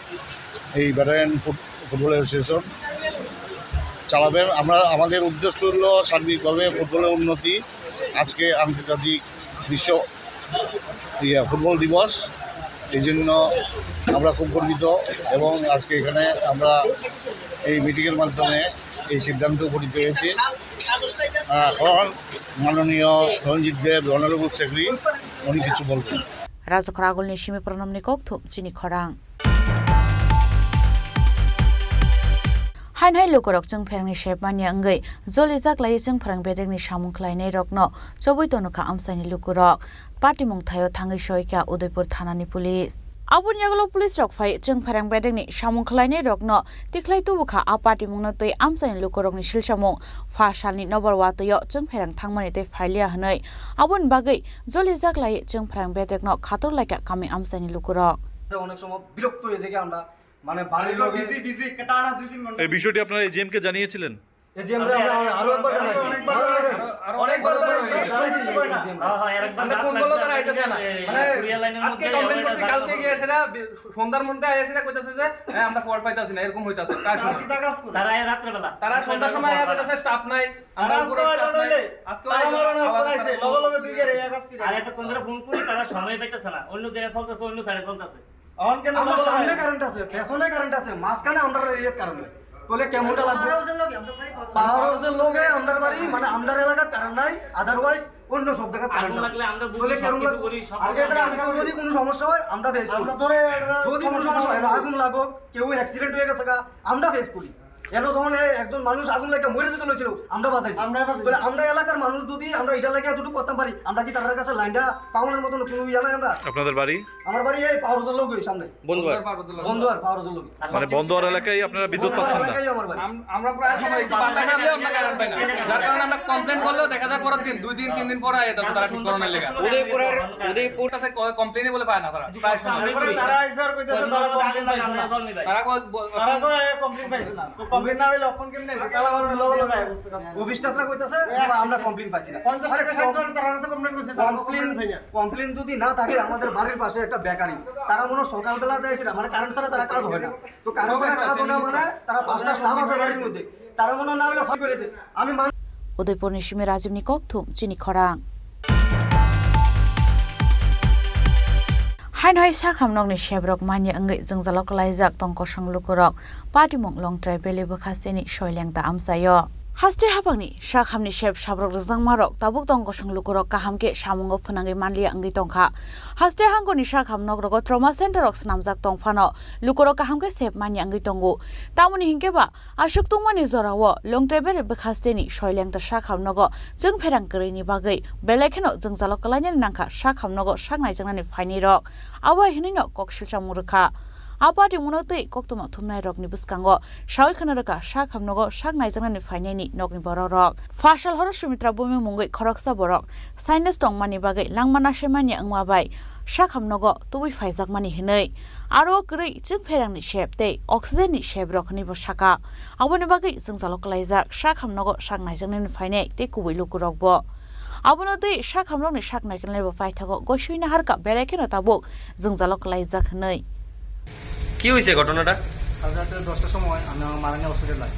এই ভেটারেন ফুট-, ফুটবল অ্যাসোসিয়েশন চালাবেন। আমরা, আমাদের উদ্দেশ্য হলো সার্বিকভাবে ফুটবলের উন্নতি। আজকে আন্তর্জাতিক বিশ্ব, ইয়া, ফুটবল দিবস, এই জন্য আমরা খুব গর্বিত এবং আজকে এখানে আমরা এই মিটিংয়ের মাধ্যমে এই সিদ্ধান্তে উপনীত হয়েছি। আহ, এখন মাননীয় রঞ্জিত দেব, অনারেবল সেক্রেটারি, উনি কিছু বলবেন। Rajakhor agulni simi pranamni kokthum chini khorang. Hainhai lukurok chwng pherangni sepmani wngwi jolijak lai chwng pherang bedekni samung khlainairokno chobwi tonokha amchaini lukurok. Patimung thaio thangwi soikha Udaipur thanani police. Aboni yagulo police rok phai chwng pherang bedekni samung khlainairokno tikhlai tubukha. A patimungno twi amchaini lukurokni silsamung pha salni nobor watwio chwng pherang thangmani tei phailiya hwnwi. Aboni bagwi jolijak lai chwng pherang bedekno khator laikha kami amchaini lukurok. অনেক সময় বিরক্ত হয়ে যাই আমরা, মানে বাড়ির আরে, লোকে বিজি, বিজি, টানা দুই তিন ঘন্টা। এই বিষয়টি আপনারা এজিএম কে জানিয়েছিলেন? এজিএম রে আমরা আরো, আরো একবার জানাইছি। অনেকবার জানাইছি। আরো, আরো অনেকবার জানাইছি। জানাইছি, জানাইছি। হ্যাঁ, হ্যাঁ, একবার আমরা ফোন করলে তারা আইতেছে না। মানে, আজকে কমপ্লেন করছি, কালকে গিয়ে সেটা বি-, সন্ধ্যার মধ্যে আইয়া সেটা কইতাছে যে, "হ্যাঁ, আমরা ফল পাইতাছি না", এরকম হইতাছে। কার সময়? তারা আয় রাত্রেবেলা। তারা সন্ধ্যার সময় আইয়া যেতেছে, স্টাফ নাই। আমরা আর আজকে উপরে স্টাফ নাই। আজকে তারা আইলো, মারো না, আবার পড়াইছে। লগে লগে দুই গেরে এক আজকে আর একটা কোন জায়গায় ফোন করি, তারা সময় পাইতেছে না। অন্য জায়গায় চলতেছে, অন্য সাইডে চলতেছে। অন কেন আমার সামনে কারেন্ট আছে, পেছনে কারেন্ট আছে, মাঝখানে আমরা এরিয়ার কারেন্ট নাই। বলে কেমনটা লাগবে? পাওয়ার হাউসের লগে আমরার বাড়ি, মানে আমরার এলাকাত কারেন্ট নাই, otherwise অন্য সব জায়গাত কারেন্ট আছে। লাগলে আমরা বুঝি, বলে কেমন সবকিছু লাগবে? করি, সব আগে জায়গায় আমি তো যদি কোনো সমস্যা হয়, আমরা ফেস করি। যদি কোনো সমস্যা হয়, আগুন লাগো, কেউ অ্যাক্সিডেন্ট হয়ে গেছে গা, আমরা ফেস করি। এলো যখন এই একজন মানুষ আগুন লাগে মরে যেতে হয়েছিল, আমরা বাঁচাইছি। আমরা বাঁচাইছি। বলে আমরা এলাকার মানুষ যদি আমরা এটা লাগে এতটুকু করতাম পারি, আমরা কি তার কাছে লাইনটা পাওয়ানোর মতন কোনো ইয়ে নাই আমরা? আপনাদের বাড়ি? আমার বাড়ি এই পাওয়ার হাউসের লগে সামনে। বন্ধুয়ার? বন্ধুয়ার পাওয়ার হাউসের লগে। মানে বন্ধুয়ার এলাকায় আপনারা বিদ্যুৎ পাচ্ছেন না? এলাকায় আমার বাড়ি। আম-, আমরা প্রায় সময় একটু বাতাস আনলেও আমরা কারেন্ট পাই না। যার কারণে আমরা কমপ্লেন করলেও দেখা যায় পরের দিন, দুই দিন, তিন দিন পরে আয়, তারা ঠিক করানোর লেগে। উদয়পুরের, উদয়পুর কাছে ক-, কমপ্লেনই বলে পায় না তারা। প্রায় সময়। তারপরে তারা আইসে আর কইতেছে তারা কমপ্লেন পাইছে না। তারা কো-, ব-, তারা কো, এ, কমপ্লেন পাইছে না। তো কমপ্লেন না হইলে অখন কেমনে? কালা বারো লোক লোক আয় বুঝতে পারছো। অফিস স্টাফরা কইতেছে, "বাবা, আমরা কমপ্লেন পাইছি না।" পঞ্চাশ আরে, টাকা ষাট কম-, করে তারা কাছে কমপ্লেন করছে, তারা কমপ্লেন, কমপ্লেন পাই না। কমপ্লেন যদি না থাকে, আমাদের বাড়ির পাশে একটা বেকারি, তারা মনে হয় সকালবেলা যায় সেটা, মানে কারেন্ট ছাড়া তারা কাজ হয় না। তো কারেন্ট ছাড়া কাজ হয় না, মানে তারা পাঁচটা স্টাফ আছে বাড়ির মধ্যে, তারা মনে হয় না হলে ফাঁক করেছে। আমি মান- Udaipurni simi Rajibni kokthum chini khorang. Haino hai sakham nokni sebrok manya wngwi jwngjalo kwlaijak tong kosong lukurok patimung Longtrai Valley bwkhasteni soileng ta amchaio. Haste hapangni sakhamni sep sabrok rwjakmarok tabuk tong kosong lukurok kaham khe samungo phwnangwi manliya wngwi tongkha. Haste hangkoni sakham nokrogo trauma center rok swnamjak tongphano lukurok kaham khe sep manya wngwi tongo. Tamoni hinkhe ba aswk tungmani jorao Longtrai Valley bwkhasteni soileng ta sakham nogo chwng pherang kwrwini bagwi belai kheno jwngjalo kwlainani nangkha sakham nogo sak naijaknani phainai rok. Abo hai hwnwi no kok silchamung rwkha. A party mungno twi koktwma thumnai rokni bwskango sawi khwna rwkha sakham nogo sak naijaknani phainaini nokni borok rok. Phasal horo Sumitra Bhumik mungwi khoroksa borok sinus tongmani bagwi langma nasaimani wngma bai sakham nogo tubui phaijakmani hwnwi. Aro kwrwi chwng pherangni sep tei oxygen ni sep rok hwnwi bo saka. Aboni bagwi jwngjalo kwlaijak sakham nogo sak naijaknani phainai tei kubui lukurok bo. Abono tei sakhamrokni sak naikolnai bo paithago gosui naharkha belai kheno tabuk jwngjalo kwlaijak hwnwi. কি হয়েছে ঘটনাটা? কাল রাতে দশটার সময় আমি আমার মারা নিয়ে হসপিটাল যাই।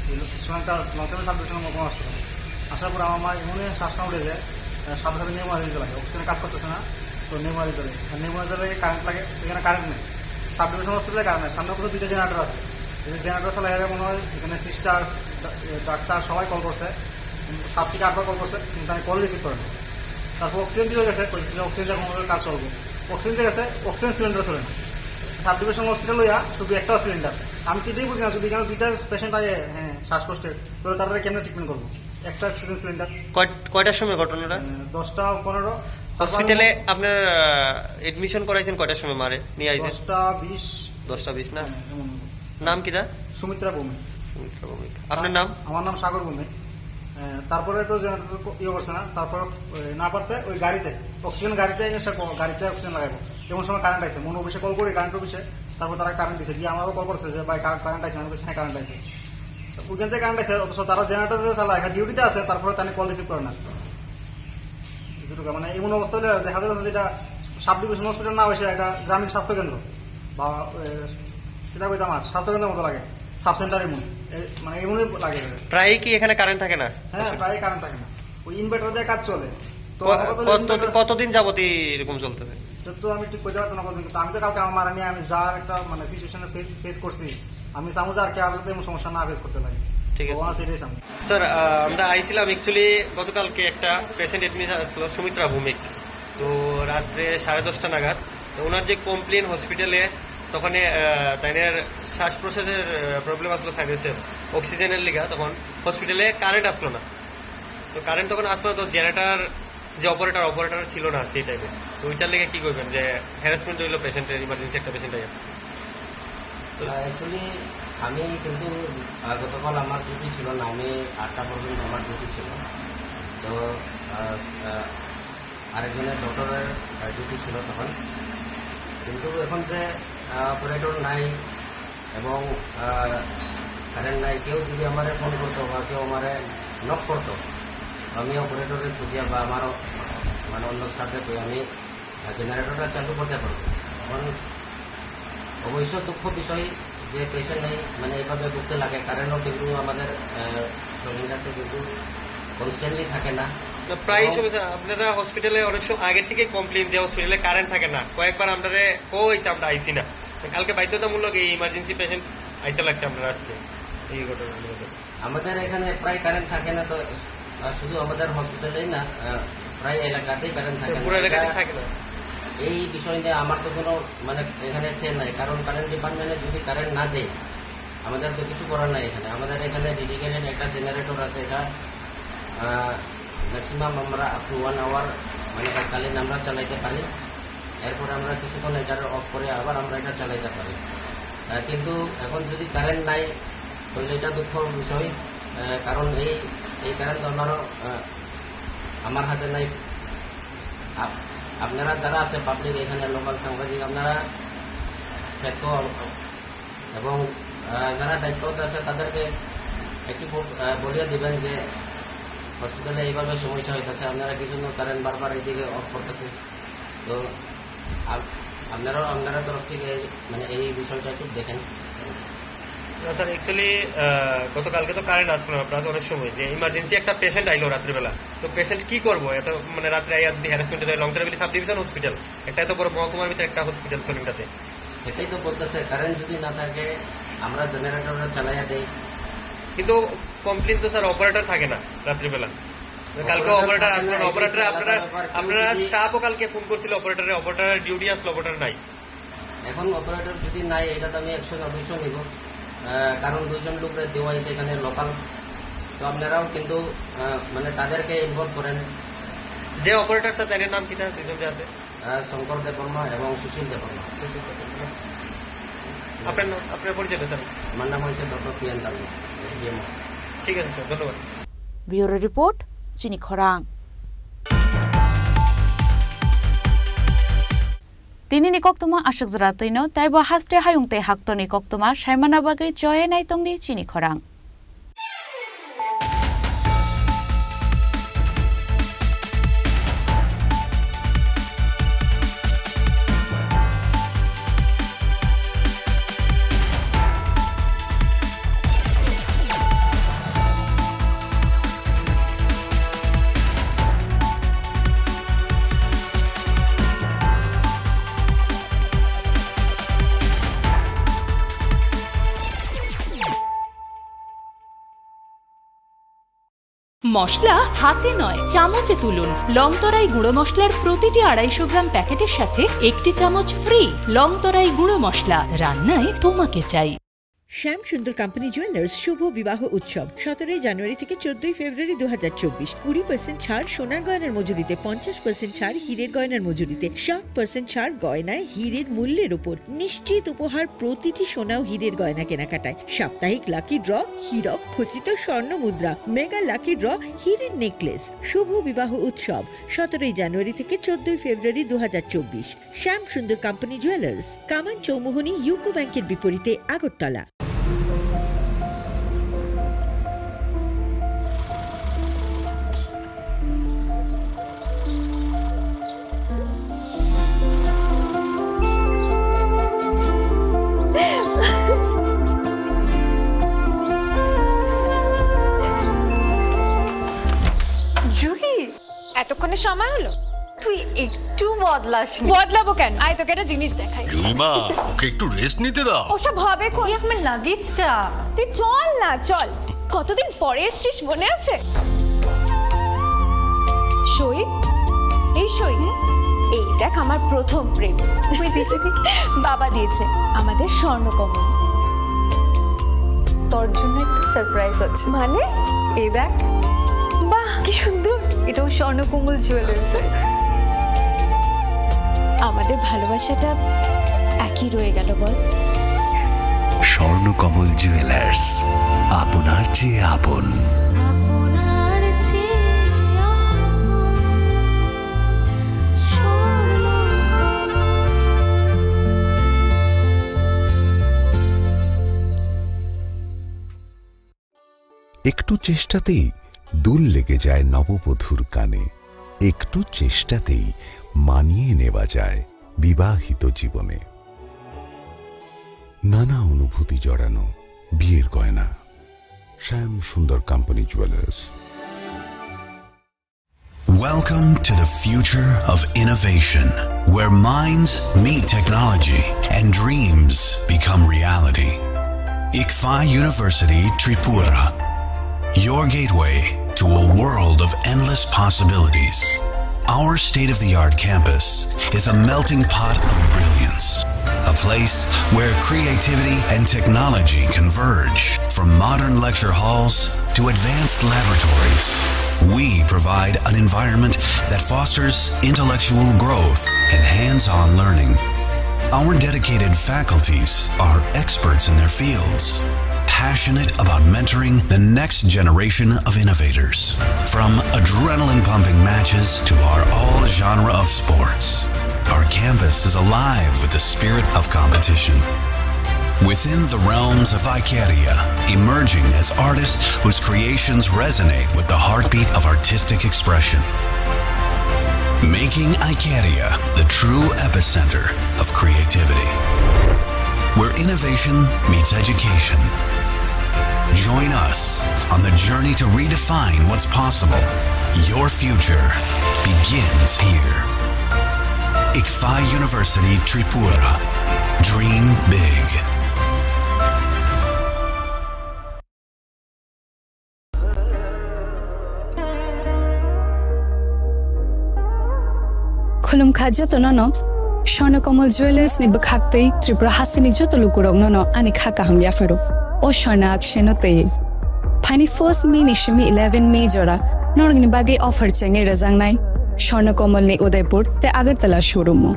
এই লো-, সোনারগাঁ লংটেবল সাব ডিভিশনের মহকুমা হসপিটাল। আসার পর আমার মা এমনই শ্বাস না উঠে যায়, আহ, সাথে সাথে নেমোনিয়া দিতে লাগে, অক্সিজেন কাজ করতেছে না, তো নেমোনিয়া দিতে লাগে। আর নেমোনিয়া দিতে লাগে কারেন্ট লাগে, এখানে কারেন্ট নেই। সাব ডিভিশন হসপিটালে কারেন্ট নেই, সামনে কোনো দুইটা জেনারেটর আছে, এই যে জেনারেটর চালাইলে মনে হয় এখানে সিস্টার, ডা-, এ, ডাক্তার সবাই কল করছে, সাত থেকে আটবার কল করছে, কিন্তু আমি কল রিসিভ করে না। তারপর অক্সিজেন দিয়ে গেছে, কইছে যে অক্সিজেন দিয়ে কোনো কাজ চলবো। অক্সিজেন দিয়ে গেছে, অক্সিজেন সিলিন্ডার চলে না। সাব ডিভিশন হসপিটাল হইয়া শুধু একটা সিলিন্ডার। আমি তো এটাই বুঝি না, যদি এখানে দুইটা পেশেন্ট থাকে, হ্যাঁ, শ্বাসকষ্টের, তাহলে তারপরে কেমনে ট্রিটমেন্ট করবো? একটা অক্সিজেন সিলিন্ডার। কয়-, কয়টার সময় ঘটনাটা? আহ, দশটা পনেরো। হসপিটালে আপনার, আহ, এডমিশন করাইছেন কয়টার সময় মারে নিয়ে আইছেন? দশটা বিশ। দশটা বিশ না? হ্যাঁ, এমন। নাম কিতা? সুমিত্রা ভৌমিক। সুমিত্রা ভৌমিক। আপনার নাম? আমার নাম সাগর ভৌমিক। আহ, তারপরে তো জেনারেটর কো-, ইয়ে করছে না, তারপর, এ, না পারতে ওই গাড়িতে, অক্সিজেন গাড়িতে এনে সে ক-, গাড়িতে অক্সিজেন লাগাইবো। এমন সময় কারেন্ট আইছে, মন অফিসে কল করি কারেন্ট অফিসে, তারপর তারা কারেন্ট দিছে, দিয়ে আমারও কল করছে যে, "ভাই, কা-, কারেন্ট আইছে?" আমি বলছি, "হ্যাঁ, কারেন্ট আইছে।" তো ওখান থেকে কারেন্ট আইছে, অথচ তারা জেনারেটর যে চালায়, এখানে ডিউটিতে আছে, তারপরে তারা কল রিসিভ করে না। এতটুকু, মানে, এমন অবস্থা হলে দেখা যাচ্ছে যেটা সাব ডিভিশন হসপিটাল না হয়েছে, একটা গ্রামীণ স্বাস্থ্যকেন্দ্র বা, এ, সেটা কইতাম আর স্বাস্থ্যকেন্দ্রের মতো লাগে, সাব সেন্টার এমন, এ, মানে, এমনই লাগে। প্রায়ই কি এখানে কারেন্ট থাকে না? হ্যাঁ, প্রায়ই কারেন্ট থাকে না। ওই ইনভার্টার দিয়ে কাজ চলে। তো ক-, আমাকে তো কত, ইনভার্টার কতদিন যাবত এই এরকম চলতেছে? এটা তো আমি ঠিক কইতে পারতাম না কতদিন, কিন্তু আমি তো কালকে আমার মারা নিয়ে আমি যার একটা, মানে, সিচুয়েশনে ফে-, ফেস করছি, আমি চামু যে আর কি আর যাতে এমন সমস্যা না ফেস করতে লাগে। ঠিক আছে। ও আছে এটাই সামনে। স্যার, আহ, আমরা আইছিলাম অ্যাকচুয়ালি গতকালকে একটা পেশেন্ট অ্যাডমিট আসলো, সুমিত্রা ভৌমিক। তো রাত্রে সাড়ে দশটা নাগাদ। তো ওনার যে কমপ্লেন হসপিটালে, তখন, আহ, তাইনের শ্বাস প্রশ্বাসের, আহ, প্রবলেম আসলো সাইনাসের, অক্সিজেনের লিগা, তখন হসপিটালে কারেন্ট আসলো না। তো কারেন্ট তখন আসলো না, তো জেনারেটর যে অপারেটর, অপারেটর ছিল না সেই টাইমে। তো ওইটার লেগে কি করবেন যে হ্যারাসমেন্ট হইলো পেশেন্টের, ইমার্জেন্সি একটা পেশেন্ট আইয়া? তো অ্যাকচুয়ালি আমি কিন্তু, আহ, গতকাল আমার ডিউটি ছিল না, আমি আটটা পর্যন্ত আমার ডিউটি ছিল। তো, আহ, আহ, আরেকজনের ডক্টরের, আহ, ডিউটি ছিল তখন। কিন্তু এখন যে, আহ, অপারেটর নাই এবং, আহ, কারেন্ট নাই, কেউ যদি আমারে ফোন করতো বা কেউ আমারে নক করতো, আমি অপারেটরে খুঁজিয়া বা আমারও, মানে, অন্য স্টাফে কই আমি জেনারেটরটা চালু করতে পারবো। এখন অবশ্য দুঃখ বিষয় যে পেশেন্ট নেই, মানে, এইভাবে ভুগতে লাগে, কারেন্টও কিন্তু আমাদের, আহ, সিলিন্ডার তো কিন্তু কনস্ট্যান্টলি থাকে না। তো প্রায় এবং সময় স্যার, আপনারা হসপিটালে অনেক সময় আগের থেকে কমপ্লেন যে হসপিটালে কারেন্ট থাকে না, কয়েকবার আপনারা কো হয়েছে আমরা আইছি না। তো কালকে বাধ্যতামূলক এই ইমার্জেন্সি পেশেন্ট আইতে লাগছে আপনারা আজকে। এই ঘটনা ঘটেছে। আমাদের এখানে প্রায় কারেন্ট থাকে না তো, আহ, শুধু আমাদের হসপিটালেই না, আহ, প্রায় এলাকাতেই কারেন্ট থাকে না। পুরো এলাকাতে এটা, থাকে না? এই বিষয় নিয়ে আমার তো কোনো, মানে, এখানে সে নাই, কারণ কারেন্ট ডিপার্টমেন্টে যদি কারেন্ট না দেয়, আমাদের তো কিছু করার নাই এখানে। আমাদের এখানে ডেডিকেটেড একটা জেনারেটর আছে, এটা, আহ, ম্যাক্সিমাম আমরা আপ টু ওয়ান আওয়ার, মানে, তৎকালীন আমরা চালাইতে পারি। এরপরে আমরা কিছুক্ষণ এটা অফ করে আবার আমরা এটা চালাইতে পারি। আহ, কিন্তু এখন যদি কারেন্ট নাই, তাহলে এটা দুঃখর বিষয়। আহ, কারণ এই, এই কারেন্ট তো আমারও, আহ, আমার হাতে নাই। আপ-, আপনারা যারা আছে পাবলিক, এখানে লোকাল সাংবাদিক, আপনারা ফেরত এবং, আহ, যারা দায়িত্ব আছে তাদেরকে একটু ব-, আহ, বলিয়া দিবেন যে হসপিটালে এইভাবে সমস্যা হইতেছে, আপনারা কি জন্য কারেন্ট বারবার এইদিকে অফ করতেছে। তো আপ-, আপনারাও, আপনারা তরফ থেকে, মানে, এই বিষয়টা একটু দেখেন। না স্যার, actually, আহ, গতকালকে তো কারেন্ট আসলো না, প্লাস অনেক সময় যে ইমার্জেন্সি একটা পেশেন্ট আইলো রাত্রিবেলা, তো পেশেন্ট কি করবো? এত, মানে, রাত্রে আইয়া যদি হ্যারাসমেন্ট হয়, Longtharai valley sub division hospital, একটা এত বড় মহকুমার ভিতরে একটা হসপিটাল সলিমটাতে। সেটাই তো বলতেছে, কারেন্ট যদি না থাকে, আমরা জেনারেটর চালাইয়া দেই। কিন্তু কমপ্লেন তো স্যার অপারেটর থাকে না রাত্রিবেলা। কালকে অপারেটর অপারেটর থাকে আসলো না, না, অপারেটর এমনি আপনারা, আলাদা ব্যাপার। কেউ আপনারা যদি স্টাফও কালকে ফোন করছিল, অপারেটরে, অপারেটর ডিউটি আসলো, অপারেটর নাই। এখন অপারেটর যদি নাই, এটা তো আমি অ্যাকশন অবশ্যই নিব। আহ, কারণ দুইজন লোকরে দেওয়া হয়েছে এখানে লোকাল, তো আপনারাও কিন্তু, আহ, মানে, তাদেরকে ইনভলভ করেন। যে অপারেটর স্যার, তাদের নাম কি, তার দুইজন যে আছে? আহ, শঙ্কর দেববর্মা এবং সুশীল দেববর্মা। সুশীল দেববর্মা। আপনার নাম, আপনার পরিচয়টা স্যার? আমার নাম হচ্ছে ডক্টর পি এন দাঙ্গু, এসডিএমও। ঠিক আছে স্যার, ধন্যবাদ। ব্যুরো রিপোর্ট, চিনি খরাং। Tini ni koktwma aswk jora twino, tei bo haste hayung tei haktorni koktwma saimana bagwi choya nai tongdi chini khorang. মশলা হাতে নয়, চামচে তুলুন। লংতরাই গুঁড়ো মশলার প্রতিটি আড়াইশো গ্রাম প্যাকেটের সাথে একটি চামচ ফ্রি। লংতরাই গুঁড়ো মশলা, রান্নায় তোমাকে চাই। শ্যাম সুন্দর কোম্পানি জুয়েলার্স শুভ বিবাহ উৎসব সতেরোই জানুয়ারি থেকে চোদ্দই ফেব্রুয়ারি দু হাজার চব্বিশ। কুড়ি পার্সেন্ট ছাড় সোনার গয়নার মজুরিতে, পঞ্চাশ পার্সেন্ট ছাড় হীরের গয়নার মজুরিতে, সাত পার্সেন্ট ছাড় গয়নায় হীরের মূল্যের উপর। নিশ্চিত উপহার প্রতিটি সোনা ও হীরের গয়না কেনাকাটায়। সাপ্তাহিক লাকি ড্র, হীরক খচিত স্বর্ণ মুদ্রা, মেগা লাকি ড্র, হীরের নেকলেস। শুভ বিবাহ উৎসব সতেরোই জানুয়ারি থেকে চোদ্দই ফেব্রুয়ারি দু হাজার চব্বিশ। শ্যাম সুন্দর কোম্পানি জুয়েলার্স, কামান চৌমুহনী ইউকো ব্যাংকের বিপরীতে, আগরতলা। জুহি, এতক্ষণে সময় হলো? তুই একটু বদলাসনি। বদলাবো কেন? আয়, তোকে একটা জিনিস দেখাই। জুলিমা, ওকে একটু রেস্ট নিতে দাও। ওসব হবে কোন? এই আমার লাগেজটা। তুই চল না, চল। কতদিন পরে এসছিস, মনে আছে? সই, এই সই। এই দেখ, আমার প্রথম প্রেম। ওই দেখে দেখে বাবা দিয়েছে আমাদের স্বর্ণকমল। তোর জন্য একটা সারপ্রাইজ আছে। মানে? এই দেখ। বাহ, কি সুন্দর। এটাও স্বর্ণকমল জুয়েলার্স। আমাদের ভালোবাসাটা একই রয়ে গেল, বল? স্বর্ণকমল জুয়েলার্স, আপনার চেয়ে আপন। একটু চেষ্টাতেই দুল লেগে যায় নববধূর কানে, একটু চেষ্টাতেই মানিয়ে নেওয়া যায় বিবাহিত জীবনে। নানা অনুভূতি জড়ানো বিয়ের গয়না। শ্যাম সুন্দর company jewellers. Welcome to the future of innovation, where minds meet technology and dreams become reality. ICFAI University Tripura, your gateway to a world of endless possibilities. Our state-of-the-art campus is a melting pot of brilliance, a place where creativity and technology converge. From modern lecture halls to advanced laboratories, we provide an environment that fosters intellectual growth and hands-on learning. Our dedicated faculties are experts in their fields, passionate about mentoring the next generation of innovators. From adrenaline-pumping matches to our all-genre of sports, our campus is alive with the spirit of competition. Within the realms of Icaria, emerging as artists whose creations resonate with the heartbeat of artistic expression. Making Icaria the true epicenter of creativity, where innovation meets education. Join us on the journey to redefine what's possible. Your future begins here. ICFAI University Tripura. Dream big. Khulumkha jotono no, Swarna Kamal Jewellers ni bwkhak tei Tripura hasteni joto lukurokno no ani kha kaham yapharo. O Swarna Akshay no tei. Phaini first May ni simi eleven May jora norokni bagwi offer chengwi rwjaknai Swarna Kamal ni Udaipur tei Agartala showroom o.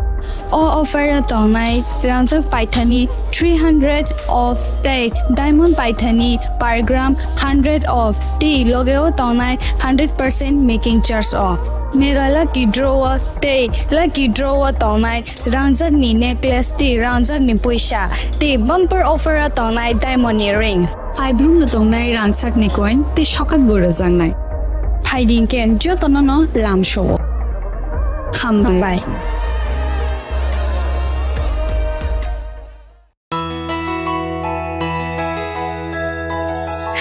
O offer o tongnai rangjak paithani three hundred off tei diamond paithani per gram hundred off tei logeo tongnai hundred percent making charge o. Mega lucky draw o tei lucky draw o tongnai rangjak ni necklace tei rangjak ni puisa tei bumper offer o tongnai diamond ni ring. Paibrumno tongnai rangchakni coin tei sokakbo rwjaknai. Phaidi hinkhe jotono no lamsao. Hambai.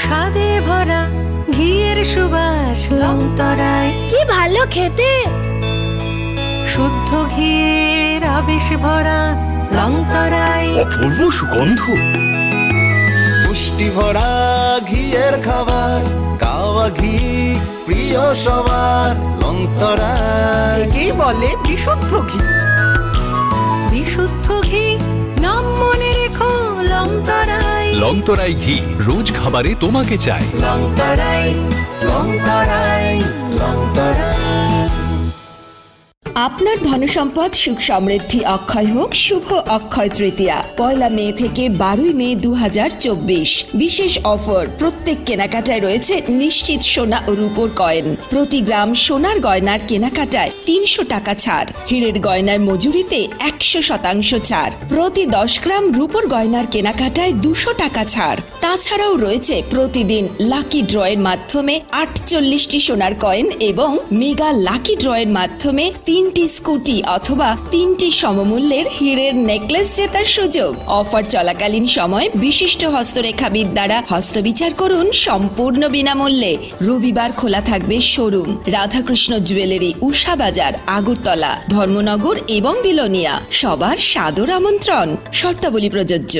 স্বাদে ভরা ঘিয়ের সুবাস লংতরাই। কি ভালো খেতে! শুদ্ধ ঘিয়ের আবেশ ভরা লংতরাই। অপূর্ব সুগন্ধ। পুষ্টি ভরা ঘিয়ের খাবার, কাওয়া ঘি প্রিয় সবার, লংতরাই। একেই বলে বিশুদ্ধ ঘি। বিশুদ্ধ ঘি, নাম মনে রেখো লংতরাই। লংতরাই ঘি, রোজ খাবারে তোমাকে চাই। লংতরাই, লংতরাই, লংতরাই। আপনার ধনসম্পদ সুখ সমৃদ্ধি অক্ষয় হোক শুভ অক্ষয় তৃতীয়া। পয়লা মে থেকে বারোই মে দু হাজার চব্বিশ। বিশেষ অফার, প্রত্যেক কেনাকাটায় রয়েছে নিশ্চিত সোনা ও রূপোর কয়েন। প্রতি গ্রাম সোনার গয়নার কেনাকাটায় তিনশো টাকা ছাড়। হীরের গয়নার মজুরিতে একশো শতাংশ ছাড়। প্রতি দশ গ্রাম রূপোর গয়নার কেনাকাটায় দুশো টাকা ছাড়। তাছাড়াও রয়েছে প্রতিদিন লাকি ড্রয়ের মাধ্যমে আটচল্লিশটি সোনার কয়েন এবং মেগা লাকি ড্রয়ের মাধ্যমে তিনটি স্কুটি অথবা তিনটি সমমূল্যের হীরের নেকলেস জেতার সুযোগ। অফার চলাকালীন সময় বিশিষ্ট হস্তরেখাবিদ দ্বারা হস্তবিচার করুন সম্পূর্ণ বিনামূল্যে। রবিবার খোলা থাকবে শোরুম। রাধাকৃষ্ণ জুয়েলারি, উষা বাজার, আগরতলা, ধর্মনগর এবং বিলোনিয়া। সবার সাদর আমন্ত্রণ। শর্তাবলী প্রযোজ্য।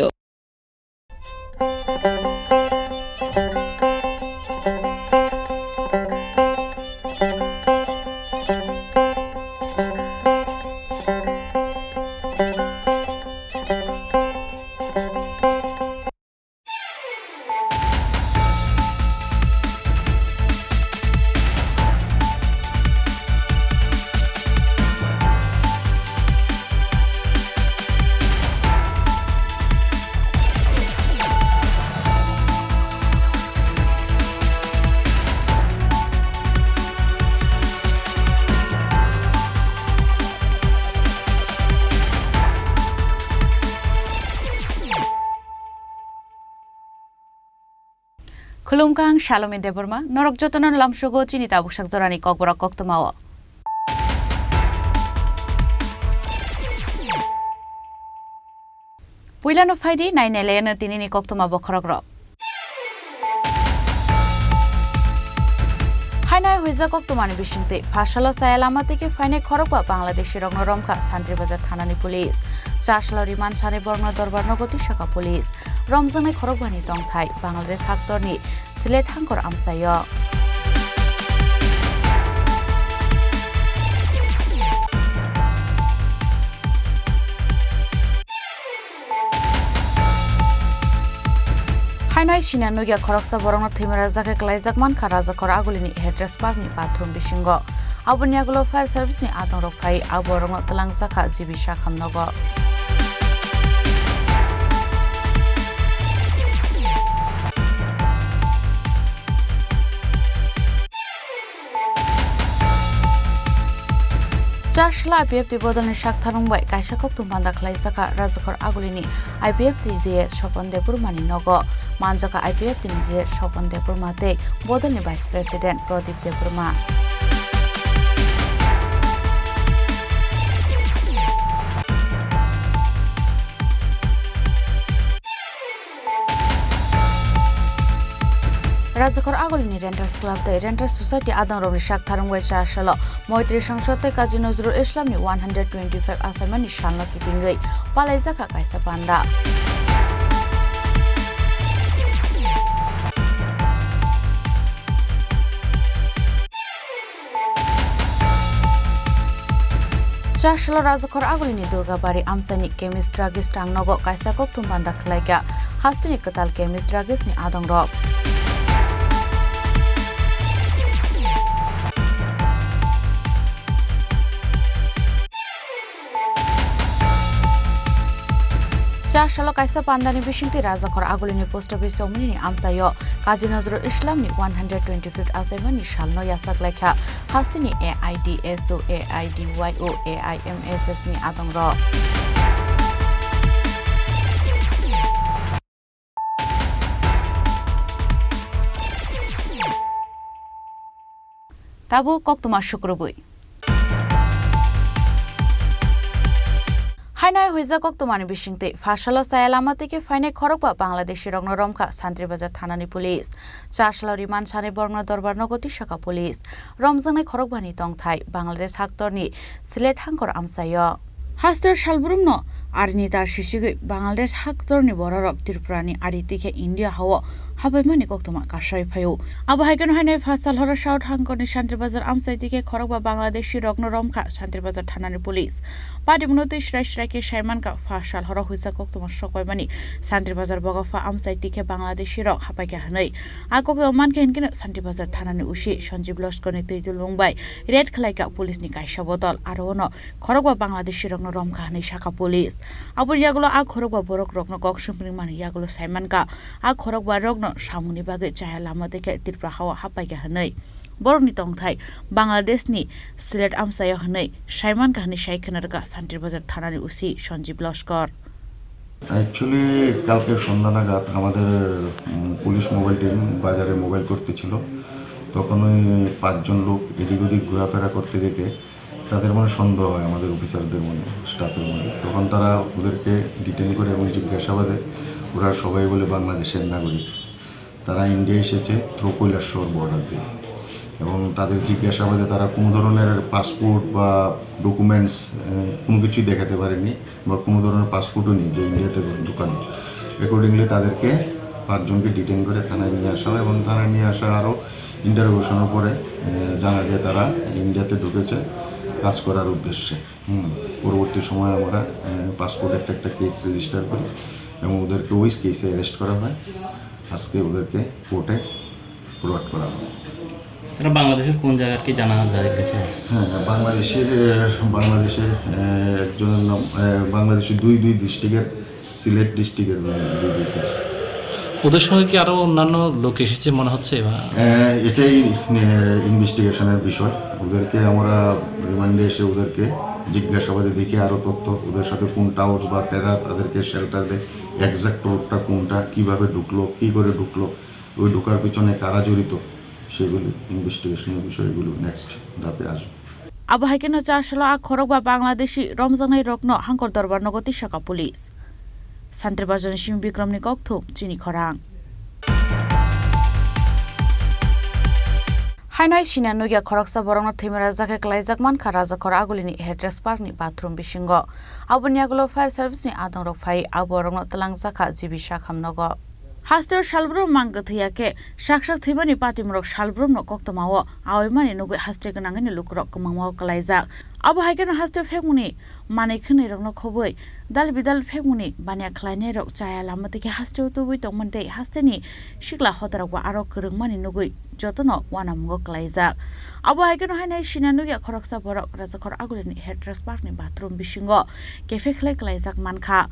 Khulumkha, ang Salome Debbarma, norok jotono lamsogo chini tabuksak jorani kokborok koktwmao. Puilano phaidi, nainailayano tinini koktwma bokhorokrok. Nai huijak koktwmani bisingtwi, phasalo chaya lama twi khe phainai khorokba Bangladeshi rokno romkha Santri Bazar thanani police. Chasalo remand sanai borokno dorbar nogo twi sakha police. Romjaknai khorokbani tongthai Bangladesh haktorni Sylhet hangkor amchaio. Hainai sina nukya khoroksa borokno thwima rajak khe kwlaijak mankha Rajakhor Agulini Headrest Parkni bathroom bisingo. Aboni yagulo fire service ni adongrok phai, abo borokno twlangjakha G B Sakham nogo. Chasla I P F T bodolni sak tharung bai kaisa koktwma panda khlaijakha Rajakhor Agulini I P F T G S Sopon Debbarmani nogo. Manjakha I P F T ni G S Sopon Debbarma tei bodolni Vice President Pradip Debbarma. Rajakhor Agulini Renters Club tei Renters Society adongrokni sak tharung bai Chasalo Moitri Sangsad tei Kazi Nazrul Islamni one hundred twenty-five achaimani salno kitingwi palaijakha kaisa panda. Chasalo Rajakhor Agulini Durgabari amchaini chemist druggist tangnogo kaisa koktwma panda khlaikha hasteni kwtal chemist druggist ni adongrok. Chasalo kaisa pandani bisingtwi Rajakhor Agulini post office chowmwnini amchaio Kazi Nazrul Islamni one hundred twenty-fifth achaimani salno yachak laikha hasteni A I D S O, A I D Y O, A I M S S ni adongrok. Tabuk koktwma sukrubwi. Hainai huijak koktwmani bisingtwi, phasalo chaya lama twi khe phainai khorokba Bangladeshi rokno romkha Santri Bazar thanani police. Chasalo remand sanai borokno dorbar nogo tisakha police. Romjaknai khorokbani tongthai Bangladesh haktorni Sylhet hangkor amchaio. Haste salbrumno arini tar sisigwi Bangladesh haktorni bororok Tripurani ari twi khe India hao hapaimani koktwma kasai phaio. Abo hai kheno hainai phasal horo South hangkorni Santri Bazar amchai twi khe khorokba Bangladeshi rokno romkha Santri Bazar thanani police. Padi muno twi srai srai khe saimankha phasal horo huisa koktwma sokpaimani Santri Bazar Bogopha amchai twi khe Bangladeshi rok hapaikha hwnwi. A koktwma mankhe hinkhe Santri Bazar thanani O C Sanjeev Loskorni twi dulbung bai raid khlaikha police ni kaisa bodol. Aro ono khorokba Bangladeshi rokno romkha hwnwi sakha police. Aboni yagulo a khorokba borok rokno kok swpring mani yagulo saimankha a khorokba rokno samungni bagwi chaya lama twi khe Tripura hao hapaikha hwnwi. Borokni tongthai Bangladeshni Sylhet amchaio hwnwi saimankha hwnwi sai khwnarwkha Santri Bazar thanani O C Sanjeev Loskor. Actually, কালকে সন্ধ্যা নাগাদ আমাদের, উম, police mobile team বাজারে মোবাইল করতে ছিল। তখন ওই পাঁচজন লোক এদিক ওদিক ঘোরাফেরা করতে দেখে তাদের মনে সন্দেহ হয় আমাদের অফিসারদের মনে, স্টাফের মনে। তখন তারা ওদেরকে ডিটেইন করে এবং জিজ্ঞাসাবাদে ওরা সবাই বলে বাংলাদেশের নাগরিক। তারা ইন্ডিয়া এসেছে থ্রু কৈলাসহর বর্ডার দিয়ে। এবং তাদের জিজ্ঞাসাবাদে তারা কোনো ধরনের পাসপোর্ট বা ডকুমেন্টস, এ, কোনো কিছুই দেখাতে পারেনি বা কোনো ধরনের পাসপোর্টও নেই যে ইন্ডিয়াতে ঢুকানো। অ্যাকর্ডিংলি তাদেরকে পাঁচজনকে ডিটেইন করে থানায় নিয়ে আসা হয় এবং থানায় নিয়ে আসা আরও ইন্টারোগেশনের পরে, এ, জানা যায় তারা ইন্ডিয়াতে ঢুকেছে কাজ করার উদ্দেশ্যে। হুম, পরবর্তী সময়ে আমরা, এ, পাসপোর্ট একটা একটা কেস রেজিস্টার করি এবং ওদেরকে ওই কেসে অ্যারেস্ট করা হয়। আজকে ওদেরকে কোর্টে ফরওয়ার্ড করা হবে। তারা বাংলাদেশের কোন জায়গার কি জানা যায় গেছে? হ্যাঁ, বাংলাদেশের, এ, বাংলাদেশের, এ, একজনের নাম, এ, বাংলাদেশের দুই, দুই ডিস্ট্রিক্টের, সিলেট ডিস্ট্রিক্টের দুই, দুই কেস। ওদের সঙ্গে কি আরো অন্যান্য লোক এসেছে মনে হচ্ছে বা? এ, এটাই, এ, ইনভেস্টিগেশনের বিষয়। ওদেরকে আমরা রিমান্ডে এসে ওদেরকে জিজ্ঞাসাবাদে দেখি আরো তথ্য, ওদের সাথে কোন টাউটস বা কারা তাদেরকে শেল্টার দেয়, এক্সাক্ট রোডটা কোনটা, কিভাবে ঢুকলো, কি করে ঢুকলো, ওই ঢোকার পিছনে কারা জড়িত, সেগুলি ইনভেস্টিগেশনের বিষয়গুলো নেক্সট ধাপে আসবে। Abo hai kheno Chasalo a khorokba Bangladeshi romjaknai rokno hangkor dorbar nogo tisakha police. Santri Bazarni simi Bikramni kokthum chini khorang. Haino hai sina nukya khoroksa borokno thwima rajak khe kwlaijak mankha Rajakhor Agulini Heritage Park ni bathroom bisingo. Aboni yagulo fire service ni adongrok phai, abo borokno twlangjakha G B Sakham nogo. Hasteo salbrum mang kwthwi ya khe, sak sak thwimani patimrok salbrumno koktwmao aoimani nugwi haste gwnangwini lukurok kwmangmao kwlaijak. Abo hai kheno hasteo phekmungni manwi khwnwirokno khobwi dal bidal phekmungni baniya khlainairok chaya lama twi khe hasteo tubui tongmani tei hasteni sikla hodarokbo aro kwrwngmani nugwi jotono uanamungo kwlaijak. Abo hai kheno haino hai sina nukya khoroksa borok Rajakhor Agulini Heritage Park ni bathroom bisingo kephe khlai kwlaijak mankha.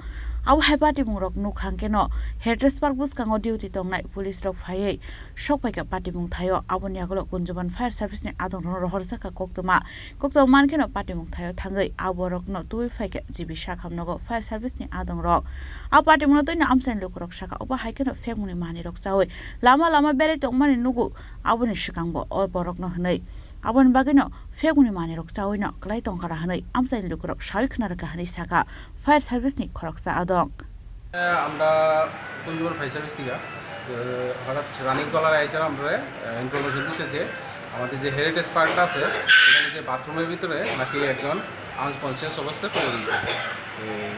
Abo hai patimungrok nukha hwnkhe no Heritage Park bwskango duty tongnai police rok phaiwi sok paikha patimung thaio. Aboni yagulo Kunjuban Fire Service ni adongrokno rohorjakha koktwma. Koktwma mankheno patimung thaio thangwi aborokno tubui phaikha G B Sakham nogo fire service ni adongrok. A patimungno twino amchaini lukurok sakha, obo hai kheno phekmungni manwirok chaui lama lama berai tongmani nugo. Aboni swkangbo o borokno hwnwi, aboni bagwino phekmungni manwirok chawino kwlai tongkha ra hwnwi amchaini lukurok saui khna rwkha hwnwi sakha fire service ni khoroksa adong. আমরা Kunjaban fire service থেকে, আহ, হঠাৎ রানিং কলারে আইসার আমরা, আহ, ইনফরমেশন দিছে যে আমাদের যে হেরিটেজ পার্কটা আছে, এখানে যে বাথরুমের ভিতরে নাকি একজন আনকনসিয়াস অবস্থায় পড়ে রয়েছে। এই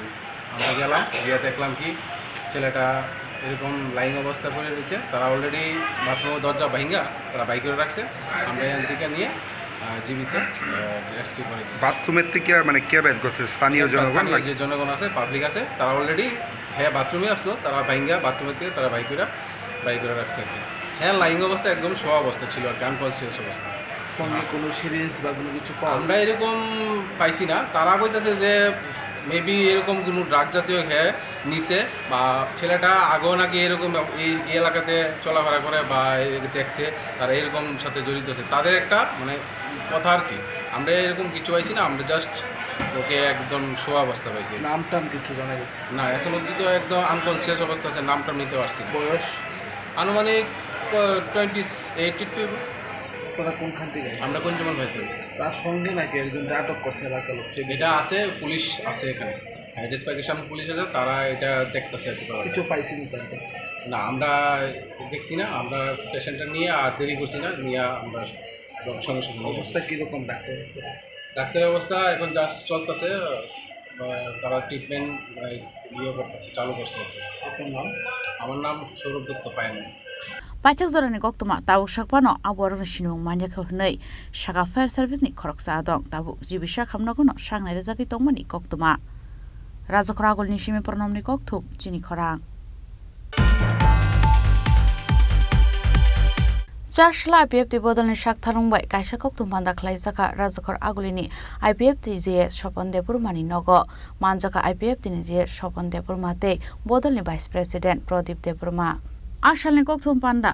আমরা গেলাম, গিয়ে দেখলাম কি ছেলেটা এরকম লাইং অবস্থা পড়ে রয়েছে। তারা অলরেডি বাথরুমের দরজা ভাঙ্গা তারা বাইক করে রাখছে। আমরা এখান থেকে নিয়ে, আহ, জীবিত, আহ, রেস্কিউ করেছি। বাথরুমের থেকে মানে কে বের করছে? স্থানীয় একটা জনগণ স্থানীয় নাকি? যে জনগণ আছে, পাবলিক আছে, তারা অলরেডি, হ্যাঁ, বাথরুমে আসলো, তারা ভাঙ্গা বাথরুমের থেকে তারা বাইক করে, বাইক করে রাখছে আর কি। হ্যাঁ, লাইং অবস্থা একদম শোয়া অবস্থা ছিল আর কি, আনকনসিয়াস অবস্থা। সঙ্গে কোনো সিরিঞ্জ বা কোনো কিছু পাওয়া আমরা গেছে? এরকম পাইছি না। তারা কইতাছে যে মেবি এরকম কোনো ড্রাগ জাতীয় হ্যাঁ নিছে, বা ছেলেটা আগেও নাকি এরকম এই, এই এলাকাতে চলাফেরা করে বা এই দেখছে, তারা এরকম সাথে জড়িত আছে। তাদের একটা মানে কথা আর কি। আমরা এরকম কিছু পাইছি না, আমরা জাস্ট ওকে একদম শোয়া অবস্থা পাইছি। নাম টাম কিছু জানা গেছে? না, এখন অবধি তো একদম আনকনসিয়াস অবস্থা আছে, নাম টাম নিতে পারছি না। বয়স? আনুমানিক, আহ, টোয়েন্টি এইট টু। আপনারা কোনখান থেকে আসছেন? আমরা কুঞ্জবন ফায়ার সার্ভিস। তার সঙ্গে নাকি একজনকে আটক করছে এলাকার লোক? সে বিষয়ে? এটা আছে, পুলিশ আছে এখানে। হ্যাঁ, ডিসপার্কেশন পুলিশ আছে, তারা এটা দেখতেছে আর কি। কিছু পাইছেন তার কাছে? না, আমরা দেখছি না, আমরা পেশেন্টটা নিয়ে আর দেরি করছি না, নিয়ে আমরা সঙ্গে সঙ্গে নিয়ে অবস্থা আসছি। কিরকম ডাক্তার? ডাক্তারের অবস্থা এখন জাস্ট চলতেছে, আহ, তারা ট্রিটমেন্ট, আহ, ইয়ে করতেছে, চালু করছে আর কি। আপনার নাম? আমার নাম সৌরভ দত্ত পায়েন। Paithak jorani koktwma tabuk sakphano a borokni sinimung manya khe hwnwi sakha fire service ni khoroksa adong, tabuk G B Sakham nogono sangnai rwjagwi tongmani koktwma. Rajakhor Agulini simi Pronomni kokthum chini khorang. Chasla I P F T bodolni sak tharung bai kaisa kokthum panda khlaijakha Rajakhor Agulini I P F T J S Sopon Debbarmani nogo. Manjakha I P F T ni J S Sopon Debbarma tei bodolni Vice President Pradip Debbarma. A salni kokthum panda,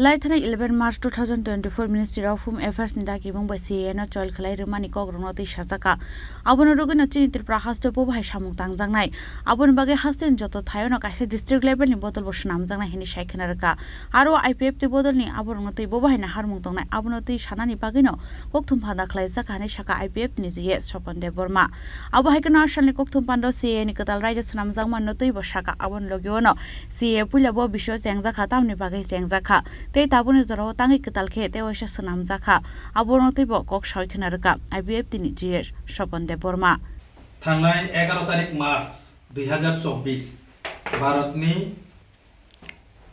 laithani eleven March two thousand twenty-four Ministry of Home Affairs ni dakimung bai C A A no choil khlai rwmani kokrokno twi sajakha. Abono rwgwino chini Tripura haste bo bahai samung tangjaknai. Aboni bagwi hasteni joto thaiono kaisa district level ni bodol bo swnamjaknai hwnwi sai khna rwkha. Aro I P F T bodolni aborokno twi bo bahai naharmung tongnai, abono twi sanani bagwino kokthum panda khlaijak hwnwi sakha I P F T ni J S Sopon Debbarma. Abo hai kheno a salni kokthum panda C A A ni kwtal raida swnamjakmano twibo sakha, aboni logio no C A A puila bo bisio chengjakha, tamni bagwi chengjakha, tei tabukni jorao tangwi kwtal khe tei waisa swnamjakha, abono twibo kok sawi khna rwkha I P F T ni J S Sopon Debbarma. Thangnai egaro tarik March dui hazar chobbish, Bharatni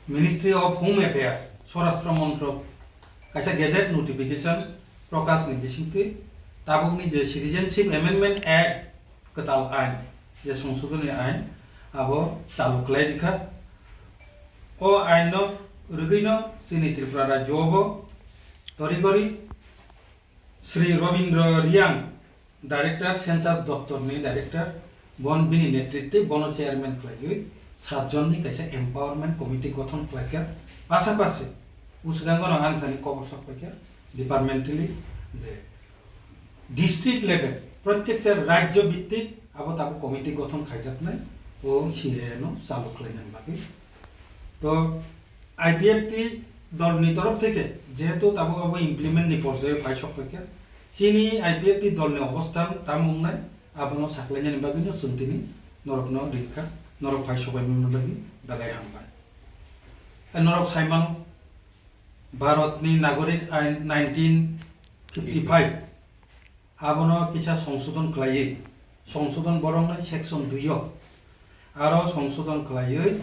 Ministry of Home Affairs, Swarashtra Montrok, kaisa gazette notification prokashni bisingtwi tabukni je Citizenship Amendment Act kwtal ain, je songsodhoni ain, abo chalu khlai rikha. O ainno rwgwino chini Tripura rajyo bo torigori Shri Robindra Reang, Director, Census Doptor ni Director, bon bini netritwi bono chairman khlaiwi saat jon ni kaisa empowerment committee gothon khlaikha. Pasapasi, usgango no ang thani kobor sok paikha, departmentally je district level, prottekta rajyo bhittik abo tabuk committee gothon khaijaknai, o C A A no chalu khlainani bagwi. To I P F T dolni torof theke jehetu tabuk abo implement ni porjayo phai sok paikha, chini I P F T dolni obosthan tamo wngnai, abono saklainani bagwino chwng tini norokno ringkha, norok phai sobaimani bagwi belai hambai. Norok saimano, Bharatni Nagorik Ain nineteen fifty-five, abono kisa songsodon khlaiwi, songsodon borokno section dui o aro songsodon khlaiwi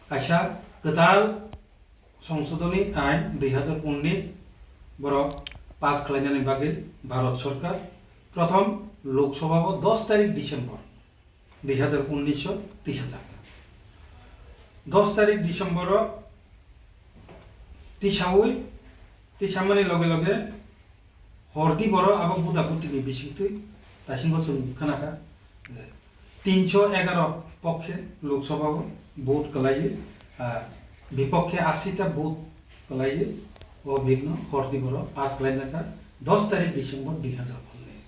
kaisa kwtal songsodoni ain dui hazar unnish borok pass khlainani bagwi Bharat Sorkar prothom Lok Sabha o dos tarik December dui hazar unnish o tisa jakha. Dos tarik December o tisaui, tisamani loge loge hordi boro abo buda butini bisingtwi dasingo chwng khnakha je tinsho egaro pokkhe Lok Sabha o vote kwlaiwi, ah, bipokhe ashi ta vote kwlaiwi o bill no hordi boro pass khlainakha dos tarik December dui hazar unnish.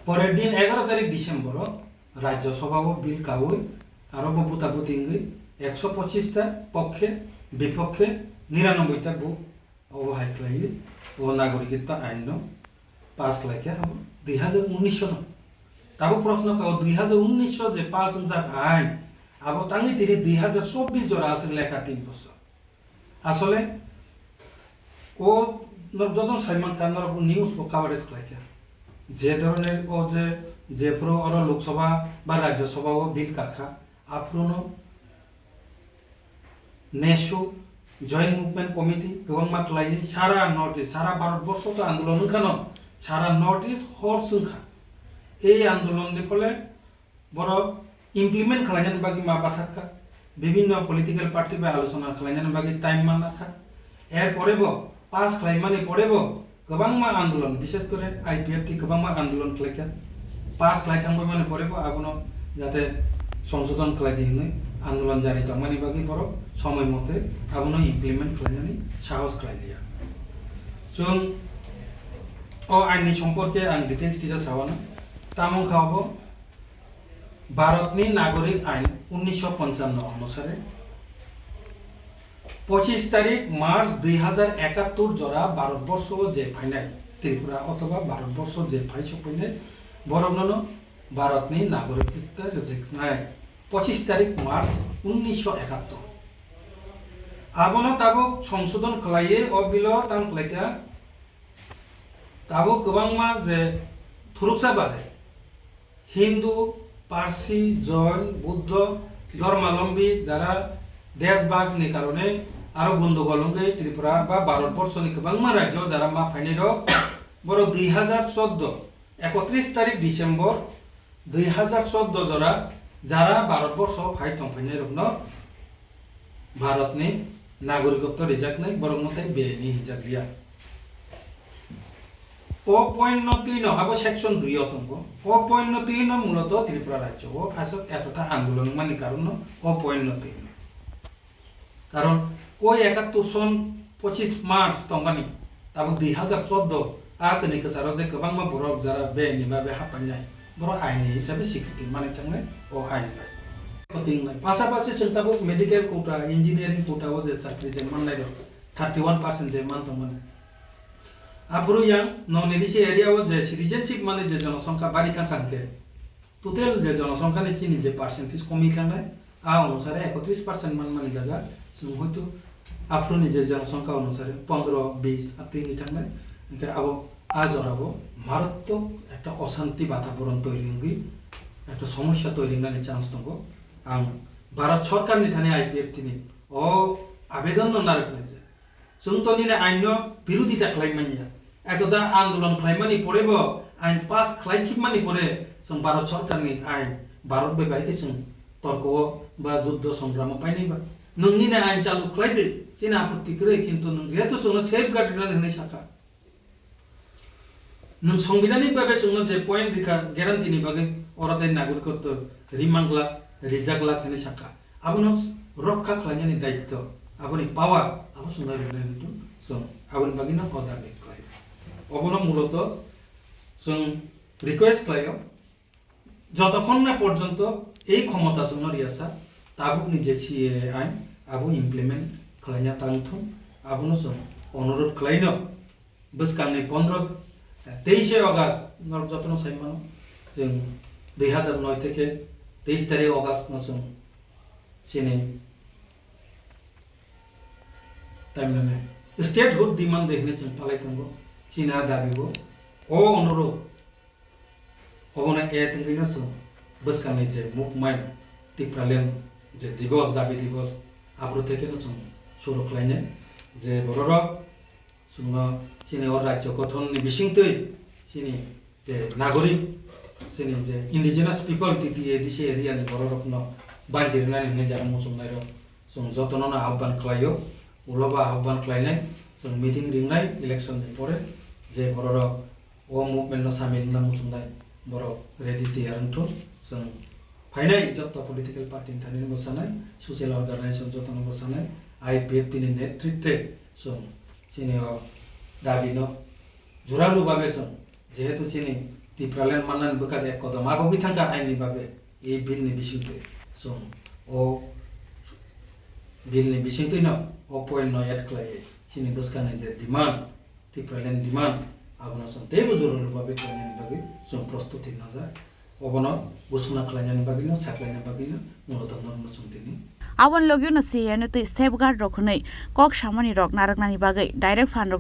Porer din egaro tarik December o Rajya Sabha o bill kaui aro bo buta buti wngwi ekso pochis ta pokkhe, bipokhe niranobboi ta vote obo hai khlaiwi o nagorikitto ain no pass khlaikha abo dui hazar unnish no. Tabuk proshno kao dui hazar unnish o je pass wngjak ain abo tangwi tini dui hazar chobbish jora aswk lekha tin bosor. Asole o norok jotono saimankha, norok news bo coverage khlaikha. Je dhoroner o je, jephuru oro Lok Sabha ba Rajya Sabha o bill kakha, aphuruno NESU, Joint Movement Committee kwbangma khlaiwi sara North East, sara Bharat borsho to andolon wngkhano, sara North East hor swngkha. Ei andolonni phole borok implement khlainani bagwi ma bathakha, bibinno political party bai alochona khlainani bagwi time manakha. Er pore bo pass khlaimani pore bo kwbangma andolon, bishes kore I P F T kwbangma andolon khlaikha. Pass khlai thangbaimani pore bo abono jate songsodon khlai di hwnwi andolon jari tongmani bagwi borok somoi mote abono implement khlainani sahos khlai liya. Chwng o ain ni somporke ang details kisa sawano. Tamo wngkha obo Bharatni Nagorik Ain unnisho ponchanno onusare, pochis tarik March dui hazar ekattor jora Bharatborsho je phainai Tripura othoba Bharatborsho je phai sokphainai boroknono Bharatni nagorikta rwjaknai pochis tarik March unnisho ekattor. Abono tabuk songsodon khlaiwi o bilo tang khlaikha. Tabuk kwbangma je thuruksa bade Hindu, Parsi, Jain, Buddho, Dharmalombi jara deshbhag ni karone aro gondogol wngwi Tripura ba Bharat Borso ni kwbangma rajyo jara ma phainai rok borok dui hazar chordo ekotris tarik December dui hazar chordo jora jara Bharat Borso phai tong phainai rokno Bharatni nagorikotto rijaknai borokno tei beni hinjak liya. O point no twi no abo section dui o tongo. O point no twi no muloto Tripura rajyo o aswk etota andolon wngmani karon no o point no twi no. Karon o ekattor son pochis March tongmani tabuk dui hazar chordo a kwnwi kwcharo je kwbangma borok jara beni babe happainai borok aini hisabe sikriti manwi thangnai o aini bai. Khotingnai. Pasapasi chwng tabuk medical quota, engineering quota o je chakri je mannai rok thirty one percent je man tongmani. Aphuru yang non A D C area o je citizenship mani je jonosongkha bari thangkha hwnkhe, total je jonosongkha ni chini je percentage komwi thangnai, a onusare ekotris percent man mani jaga, chwng hoito aphuru ni je jonosongkha onusare pondro, bis a twi wngwi thangnai, hwnkhe abo a jora bo maratwk ekta oshanti bataboron toiri wngwi ekta somosya toiri wngnani chance tongo. Ang Bharat Sorkar ni thani I P F T ni o abedon no narwknai je, chwng to nini ain no birodita khlai manya. Eto da andolon khlai mani pore bo, ain pass khlai khib mani pore, chwng Bharat Sorkar ni ain, Bharat bai bai khe chwng torko o ba juddo songramo painai ba. Nwng nini ain chalu khlai di, chini apotti kwrwi, kintu nwng jehetu chwngno safeguard rinani hwnwi sakha. Nwng Songbidanni bagwi chwngno je point rikha, guarantee ni bagwi oro tei nagorikotto rimang glak, rijak glak hwnwi sakha. Abono rokha khlainani daityo, aboni power, abo chwngno rinani hintu chwng aboni bagwino order de khlaio. Obono muloto chwng request khlaio, jotokhon na porjonto ei khomota chwngno riyasa, tabukni je C A A ain abo implement khlaina tangthung, abono chwng onurodh khlaino. Bwskangni pondro, teishe August, norok jotono sai mano, chwng dui hazar noi theke teis tarik August no chwng chini Tamhinani statehood demand de hinwi chwng palai tongo. Chini a dabi bo, o onurodh, obono a tongwino chwng bwskangni je movement, Tipraland je dibos, dabi dibos, aphuru thekeno chwng suru khlainai je bororok chwngno chini o rajyo gothonni bisingtwi chini je nagorik, chini je indigenous people, T T A D C area ni bororokno banjirnani hinwi jara muchungnairok chwng jotono no ahobban khlaio, ulo ba ahobban khlainai, chwng meeting ringnai election ni pore, je bororok o movement no samil wngna muchungnai borok ready tiyar wngthun. Chwng phainai jotto political party ni thani bo sanai, social organization jotono bo sanai, I P F T ni netritwe chwng chini o dabi no juralu babe chwng, jehetu chini Tipraland mannani bwkha de ek kodom agogwi thangkha aini babe, ei bill ni bisingtwi chwng o bill ni bisingtwi no o point no add khlaiwi chini bwskangni je demand, Tipraland demand, abono chwng teibo juralu babe khlainani bagwi chwng prostuti najak. Obono busumna khlainani bagwino, saklaina bagwino muloto normo chwng tini. Aboni logio no C A N twi safeguard rok hwnwi kok samani rok narwknani bagwi direct fund rok